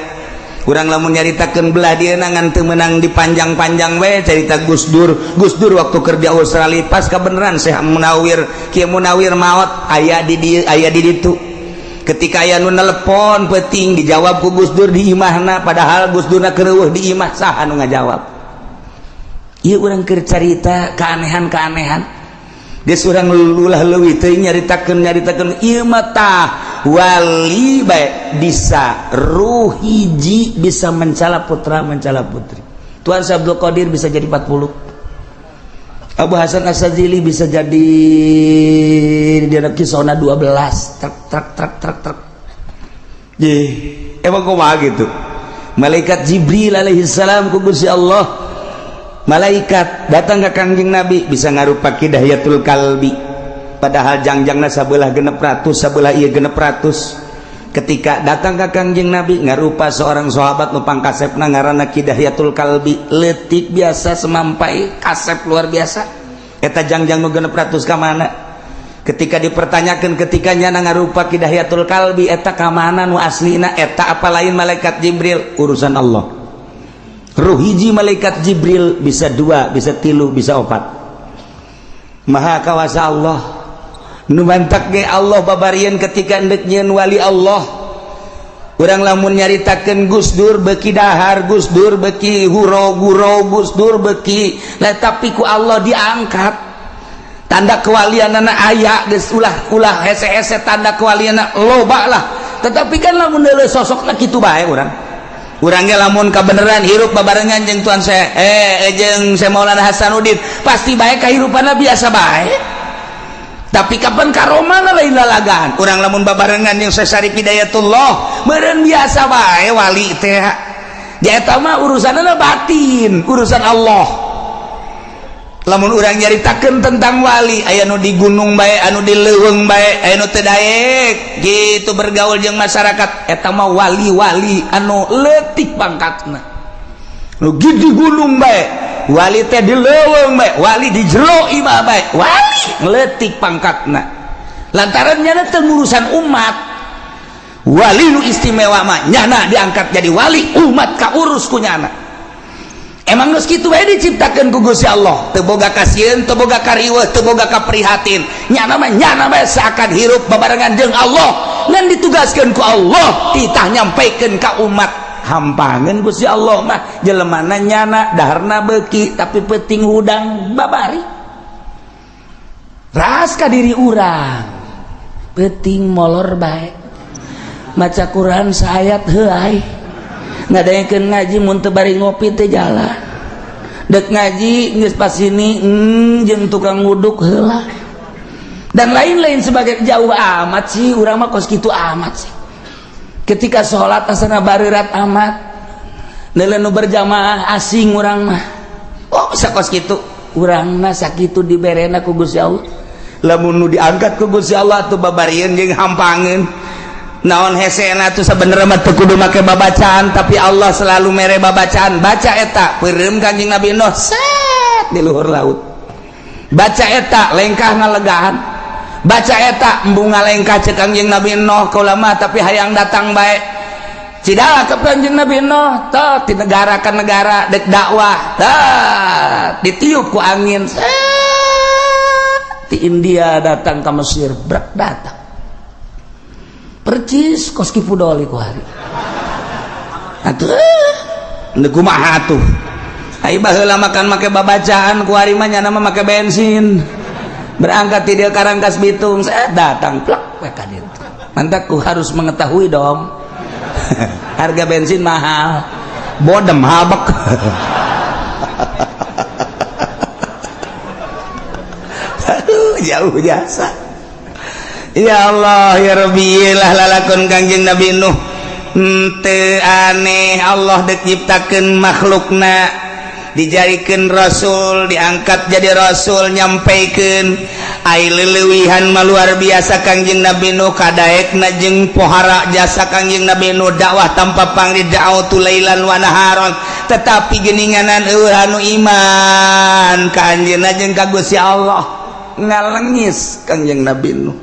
Urang lamun nyaritakeun belah dia ngan teu meunang dipanjang-panjang we cerita Gus Dur. Gus Dur waktu kerja Australia pas kebenaran Syekh Munawir, Kiai Munawir maot aya di dieu, aya di ditu. Ketika aya nu nelepon penting dijawab ku Gus Dur di imahna, padahal Gus Durna keur di imah, saha nu ngajawab? Ieu urang keur carita keanehan-keanehan. Geus urang lulah leuwih teuing nyaritakeun nyaritakeun ieu mah. Tah, wali bae bisa ruh hiji bisa mencala putra, mencala putri. Tuan Syekh Abdul Qadir bisa jadi 40. Abu Hasan Asy-Syadzili bisa jadi di kisona 12 truk truk truk truk truk. Ye, emang kumaha gitu? Malaikat Jibril alaihi salam ku Gusti Allah, malaikat datang ke Kangjeng Nabi bisa ngarupa Ki Dihyatul Kalbi, padahal jangjangna sabelah 600, sabelah ieu 600. Ketika datang ke Kangjeng Nabi ngarupa seorang sahabat nu pangkasepna ngaranna Ki Dihyatul Kalbi, leutik biasa semampai, kasep luar biasa. Eta jangjang nu 600 ka mana? Ketika dipertanyakan, ketika nyana ngarupa Ki Dihyatul Kalbi, eta ka mana nu aslina? Eta apa lain malaikat Jibril? Urusan Allah. Ruh hiji malaikat Jibril bisa dua, bisa tilu, bisa opat. Maha kawasa Allah. Nu mantak ge Allah babarian ketika endek nyieun wali Allah. Urang lamun nyaritakeun Gus Dur beki dahar, Gus Dur beki huro guro, Gus Dur beki lah, tapi ku Allah diangkat. Tanda kewalianana aya geus, ulah ulah hese-hese, tanda kewalianana loba lah. Tetapi kan lamun deuleu sosokna kitu bae urang. Urang ge lamun kabeneran hirup babarengan jeung tuan saya jeung saya Maulana Hasanuddin, pasti bae kahirupanna biasa bae. Tapi kapan karomah lain lalagan. Urang lamun babarengan yang Syekh Syarif Hidayatullah meureun biasa bae wali teh. Eta mah urusanna batin, urusan Allah. Lamun urang nyaritakeun tentang wali, aya nu di gunung bae, anu di leuweung bae, aya nu teu daek gitu bergaul jeung masyarakat. Eta mah wali-wali anu leutik pangkatna, nu di gunung bae, wali teh di leuweung bae, wali di jero imah bae, wali leutik pangkatna lantaran nyana teu ngurusan umat. Wali nu istimewa mah nyana diangkat jadi wali, umat kaurus ku nyana. Emang geus kitu bae diciptakeun ku Gusti Allah, teu boga kasieun, teu boga kariweuh, teu boga kaprihatin. Nyana mah nyana bae, seakan hirup babarengan jeung Allah, ngan ditugaskeun ku Allah titah nyampaikeun ka umat. Hampangeun Gusti Allah mah jelemana nyana daharna beuki tapi penting hudang babari. Ras ka diri urang, penting molor bae, maca Quran saayat heuay, ngadaekeun ngaji mun teu bari ngopi teu jalan, dek ngaji geus pas ini jeung tukang nguduk heula dan lain-lain sebagai. Jauh amat sih urang mah, kos kitu amat sih. Ketika sholat asana barerat amat, neuleuh nu berjamaah asing urang mah. Oh, bisa kos kitu urang mah, sakitu diberena ku Gusti Allah. Lamun nu diangkat ku Gusti Allah tuh babarieun jeung hampangeun. Naon hesena tuh? Sebenarnya mah teu kudu make babacaan, tapi Allah selalu mere babacaan. Baca eta, peureum Kanjeng Nabi Nuh set di luhur laut. Baca eta, lengkah ngalegahan. Baca eta, embung ngalengkah cek Kanjeng Nabi Nuh, kaula mah tapi hayang datang bae. Cidala ke Kanjeng Nabi Nuh tah di negara ke negara dek dakwah, tah ditiup ku angin set di India, datang ke Mesir, brak datang percis kos Ki Fudoli ku hari atuh. Ndek kumaha tuh? Ai baheula makan make babacaan, ku hari mah nyana mah make bensin. Berangkat ti dieu ka Rangkas Bitung, saya datang plak we ka ditu. Mantak ku harus mengetahui dong. Harga bensin mahal. Bodem habek. Aduh, jauh jasa. Ya Allah ya Rabbi lah, lalakon Kangjeng Nabi Nuh. Henteu aneh Allah dek nyiptakeun makhlukna, dijadikan rasul, diangkat jadi rasul, nyampaikan. Ai leuwihan mah luar biasa Kangjeng Nabi Nuh, kadaekna jeung pohara jasa Kangjeng Nabi Nuh, dakwah tanpa pangri, da'autu lailan wa naharon, tetapi geninganan eueuh anu iman ka anjeunna jeung ka Gusti Allah. Ngalengis Kangjeng Nabi Nuh.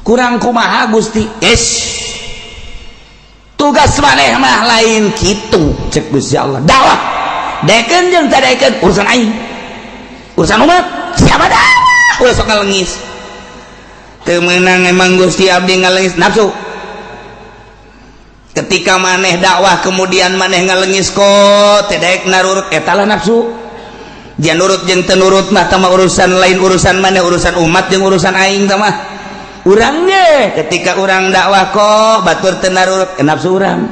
Kurang kumaha, Gusti? Yes, tugas maneh mah lain kitu cek Gusti Allah. Dakwah daekeun jeung teu daekeun urusan aing, urusan umat siapa dah. Ulah sok ngalengis, teu meunang emang Gusti abdi ngalengis. Nafsu. Ketika maneh dakwah kemudian maneh ngalengis kok teu daek narurut, eta lah nafsu. Dia nurut jeung teu nurut mah tama urusan lain, urusan maneh, urusan umat jeung urusan aing. Tama urang ge ketika urang dakwah kok batur teu narurut, nafsu urang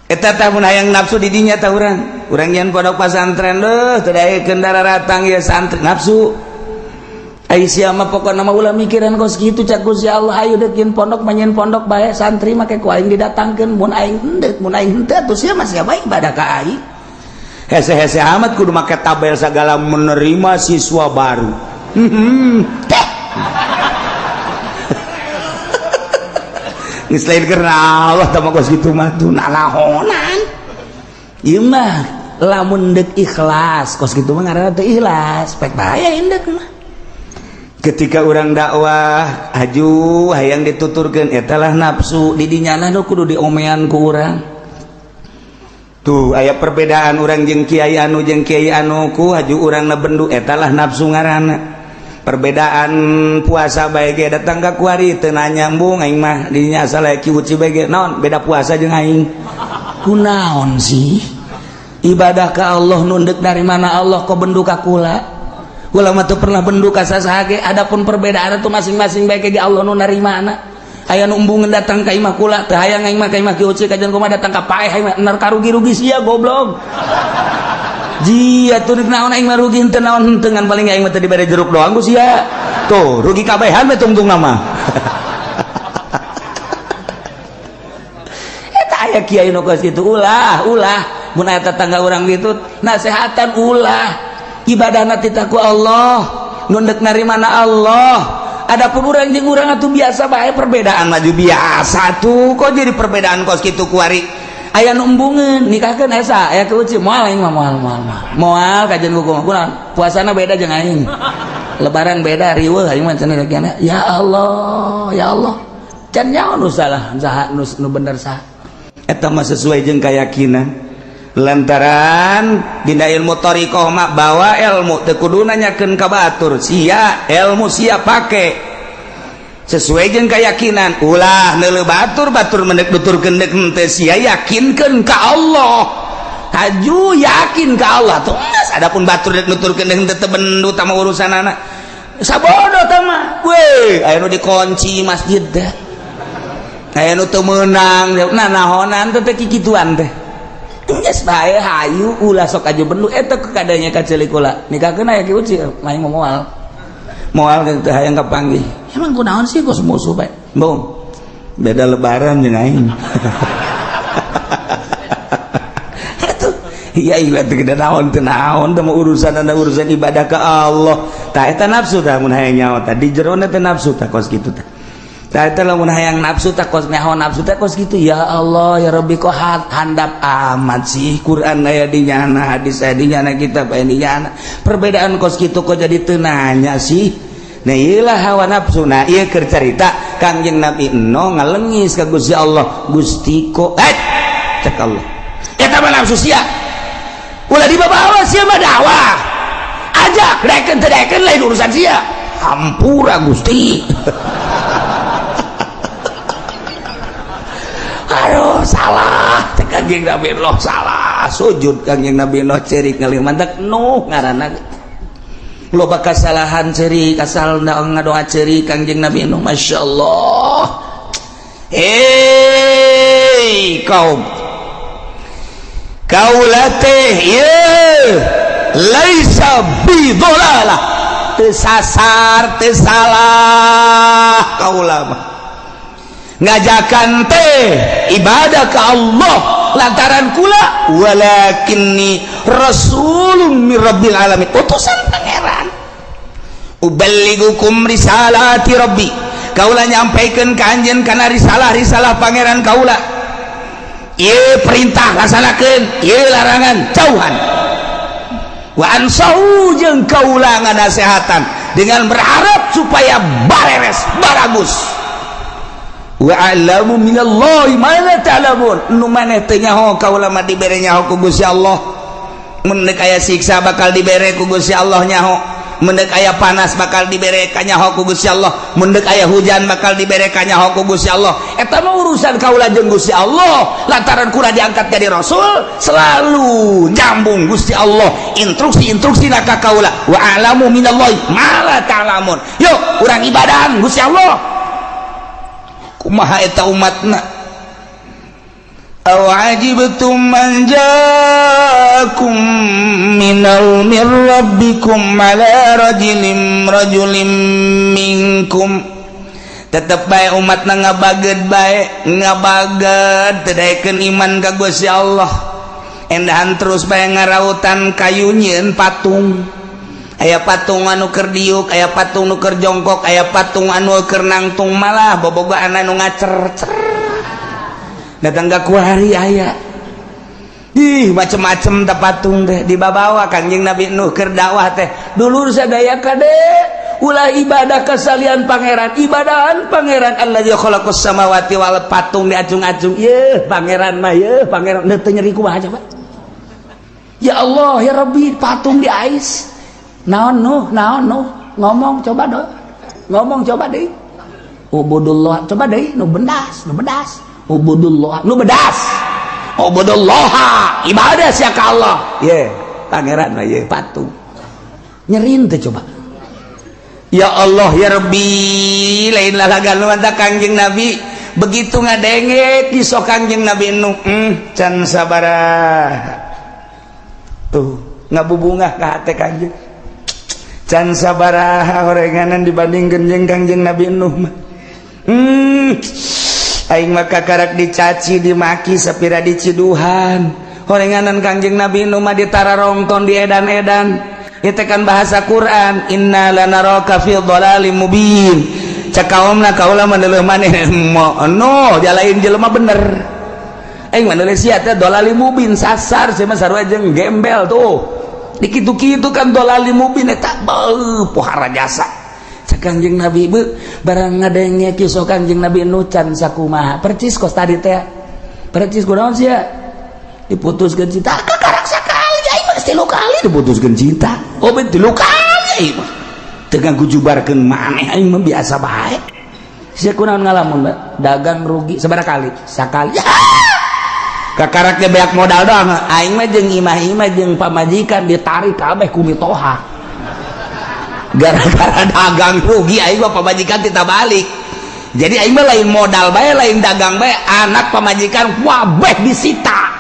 eta. Tah mun hayang nafsu di dinya tah urang. Urang nyeun pondok pesantren deuh teu daekeun daratang ieu santri nafsu. Ai sia mah pokona mah ulah mikiran kos kitu cak Gusti Allah, ayo deuk nyeun pondok mah nyeun pondok bae, santri make ku aing didatangkeun, mun aing henteu, mun aing henteu atuh sia mah sia bae ibadah ka aing. Hese-hese amat kudu make tabel segala menerima siswa baru. Teh. Geus lain karena Allah tah mah kos kitu mah tuh nanahonan. Ieu mah lamun deuk ikhlas kos kitu mah ngaranna teu ikhlas, pek bahaya indeuk mah. Ketika orang dakwah aju hayang dituturkeun eta lah nafsu di dinyana nu kudu diomean ku urang. Tuh aya perbedaan urang jeung kiai anu jeung kiai anu ku haju urang na bendu eta lah nafsu ngaranna. Perbedaan puasa bae ge datang ka kuari teu nyambung aing mah dinya asal aya ki uci bae ge naon beda puasa jeung aing. Kunaon sih? Ibadah ka Allah nunduk dari mana Allah kok bendu ka kula? Kula mah teu pernah bendu ka sasaha ge, adapun perbedaan itu masing-masing bae ge Allah nu narimana. Aya nu embungeun datang ka imah kula teu hayang aing mah ka imah ki uci kajian kumaha datang ka paeh aing mah nar karugi-rugi sia goblok. Jia tuh naon aing mah rugi henteu naon henteu ngan paling aing mah teu dibere jeruk doang ku sia. Tuh rugi kabehan we tungtung nama. Eta aya kiai nu kos kitu ulah ulah mun aya tetangga urang kitu nasehatan ulah. Ibadahna titah ku Allah, nu deuk narimana Allah. Adapun urang jeung urang atuh biasa bae perbedaan maju biasa tuh kok jadi perbedaan kos kitu kuari. Aya nu embungeun nikahkeun esa aya ke uci moal aing mah moal moal moal kajian ku kumaha kunaon puasana beda jeung aing lebaran beda riweuh aing mah cenah ya Allah ya Allah can nyaho nu salah saha nu bener saha eta mah sesuai jeung keyakinan lantaran dina ilmu thariqah mah bawa ilmu teu kudu nanyakeun ka batur sia ilmu sia pake sesuai jeung keyakinan ulah neuleuh batur batur mendek nuturkeun deuk henteu sia yakinkeun ka Allah haju yakin ka Allah tuh geus adapun batur deuk nuturkeun deuk henteu teu bendu tah mah urusanana sabodo tah mah we aya nu dikunci masjid teh aya nu teu meunang nah nahonan teh teh kikituan teh geus bae hayu ulah sok aju bendu eta kadanya ka ceulik kula nikahkeun aya ki uci main moal moal teh hayang kapanggih emang kunaon sih kos musuh bae bung beda lebaran jeung aing atuh iya iya teh gede naon teu naon teh urusan anda urusan ibadah ke Allah tah eta nafsu tah mun hayang nyaho tah di jerona teh nafsu tah kos kitu tah tah eta lamun hayang nafsu tah kos nyaho nafsu teh kos kitu ya Allah ya Rabbi kok handap amat sih Quran aya di nyana hadis aya di nyana kitab aya di nyana perbedaan kos kitu kok jadi teu nanya sih. Nah iyalah hawa nafsu. Nah ieu keur carita Kangjeng Nabi Eno ngalengis ka Gusti Allah, Gusti ko cek Allah eta mah nafsu sia ulah dibawa sia mah dakwah ajak daekeun teu daekeun lain urusan sia hampura Gusti. Aduh salah cek Kangjeng Nabi Nuh salah sujud Kangjeng Nabi Nuh cerik ngalih mantak Nuh ngaranna loba kasalahan ceri kasal ngadoa ceri Kangjeng Nabi Nuh Masya Allah. Hei kaum kaula teh ieu laisa bidolalah teu sasar teu salah kaula mah ngajakan teh ibadah ka Allah lantaran kula walakinni rasulun min rabbil alamin utusan pangeran uballigukum risalati rabbi kaula nyampaikeun ka anjeun kana risalah-risalah pangeran kaula ieu perintah laksanakeun ieu larangan jauhan wa ansahu jeung kaula nganasehatan dengan berharap supaya bareres baragus wa a'lamu minallahi ma la ta'lamun nu maneh teu nyaho kaula mah dibere nyaho ku Gusti Allah mun deuk aya siksa bakal dibere ku Gusti Allah nyaho mun deuk aya panas bakal dibere ka nyaho ku Gusti Allah mun deuk aya hujan bakal dibere ka nyaho ku Gusti Allah eta mah urusan kaula jeung Gusti Allah lantaran kula diangkat jadi rasul selalu nyambung Gusti Allah instruksi-instruksi ka kaula wa a'lamu minallahi ma la ta'lamun yuk urang ibadahan Gusti Allah kumaha eta umatna Aw ajibtum an jaakum minal min rabbikum ala rajulin minkum. Tetep bae umat na ngabaged bae, ngabaged teu daekeun iman ka Gusti Allah. Endahan terus bae ngarautan kayu nyieun patung. Aya patung anu keur diuk, aya patung nu keur jongkok, aya patung anu keur nangtung, malah bobogohan anu ngacer-cer datang ka kuari aya. Ih, macem-macem teh patung teh dibabawa. Kangjeng Nabi Nuh keur dakwah teh, "Dulur sadaya, kade ulah ibadah ka salian Pangeran, ibadahan Pangeran alladzi khalaqas samawati wal." Patung diacung-acung, "Yeuh Pangeran mah, yeuh Pangeran." Teu nyeri kumaha coba? Ya Allah ya Rabbi, patung di ais. Naon, Nuh? Naon, Nuh? Ngomong coba dong, ngomong coba deh. Ubudullah coba deh. Nu bendas, nu bedas. Ubudullah, nu bedas. Ubudullah, ibadah sia ka Allah. Ye Pangeran mah, ye patung. Nyerin teh coba? Ya Allah ya Rabbi, lain lalagan lu manta. Kangjeng Nabi begitu ngadenge kisah Kangjeng Nabi Nuh, can sabaraha tuh ngabubungah ka hate Kangjeng, can sabaraha horenganan dibandingkeun jeung Kangjeng Nabi Nuh mah. Aing mah kakarak dicaci, dimaki, sapira diciduhan. Horenganan Kangjeng Nabi Nuh mah ditararongton, di edan-edan. Itu kan bahasa Quran, inna lanaraka fi dhalalim mubin. Cek kaumna, kaula mah deuleuh maneh no jalain jelema bener, aing mah deuleuh sia teh dhalalim mubin, sasar sia mah, sarua jeung gembel tuh dikitu-kitu kan. Dhalalim mubin eta beuh pohara jasa. Cek Kangjeng Nabi, be barang ngadenge kisah Kangjeng Nabi Nuh can sakumaha, percis kos tadi teh, percis. Kunaon sia diputuskeun cinta? Kakarak sakali, aing mah geus tilu kali diputuskeun cinta. Oh, ben tilu kali aing mah teu ngagujubarkeun maneh, aing mah biasa bae. Sia kunaon ngalamun, Mbak? Dagang rugi sabaraha kali? Sakali. Kakaraknya beak modal doang. Aing mah jeung imah-imah jeung pamajikan ditarik kabeh ku mitoha gara-gara dagang rugi. Aing mah pamajikan tita balik. Jadi aing mah lain modal bae, lain dagang bae, anak, pamajikan wabeh disita,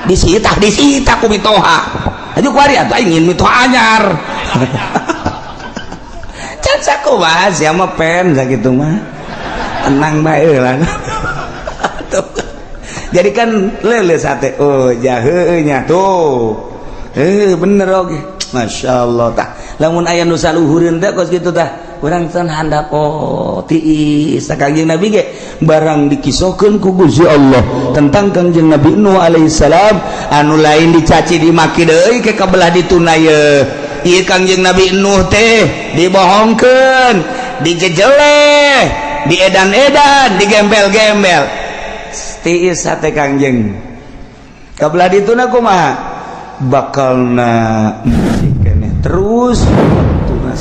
disita, disita ku mitoha. Aju kuari atuh aing ingin mitoha anyar. Can sakumaha sia mah pen sakitu mah, tenang bae lah. Jadi kan lele sate, oh jahenya tuh, eh bener. Oke, masya Allah. Tah, lamun aya nu saluhureun teh kos kitu tah, urang can handap. Oh, tiis. Kangjeng Nabi ge barang dikisohkeun ku Gusti Allah tentang Kangjeng Nabi Nuh alaihissalam anu lain dicaci dimaki deui ke kabelah dituna ye. Ieu Kangjeng Nabi Nuh teh dibohongkeun, dijejeleh, diedan-edan, digembel-gembel. Tiis hate Kangjeng. Kabelah dituna kumaha bakalna musik keneh terus tuna.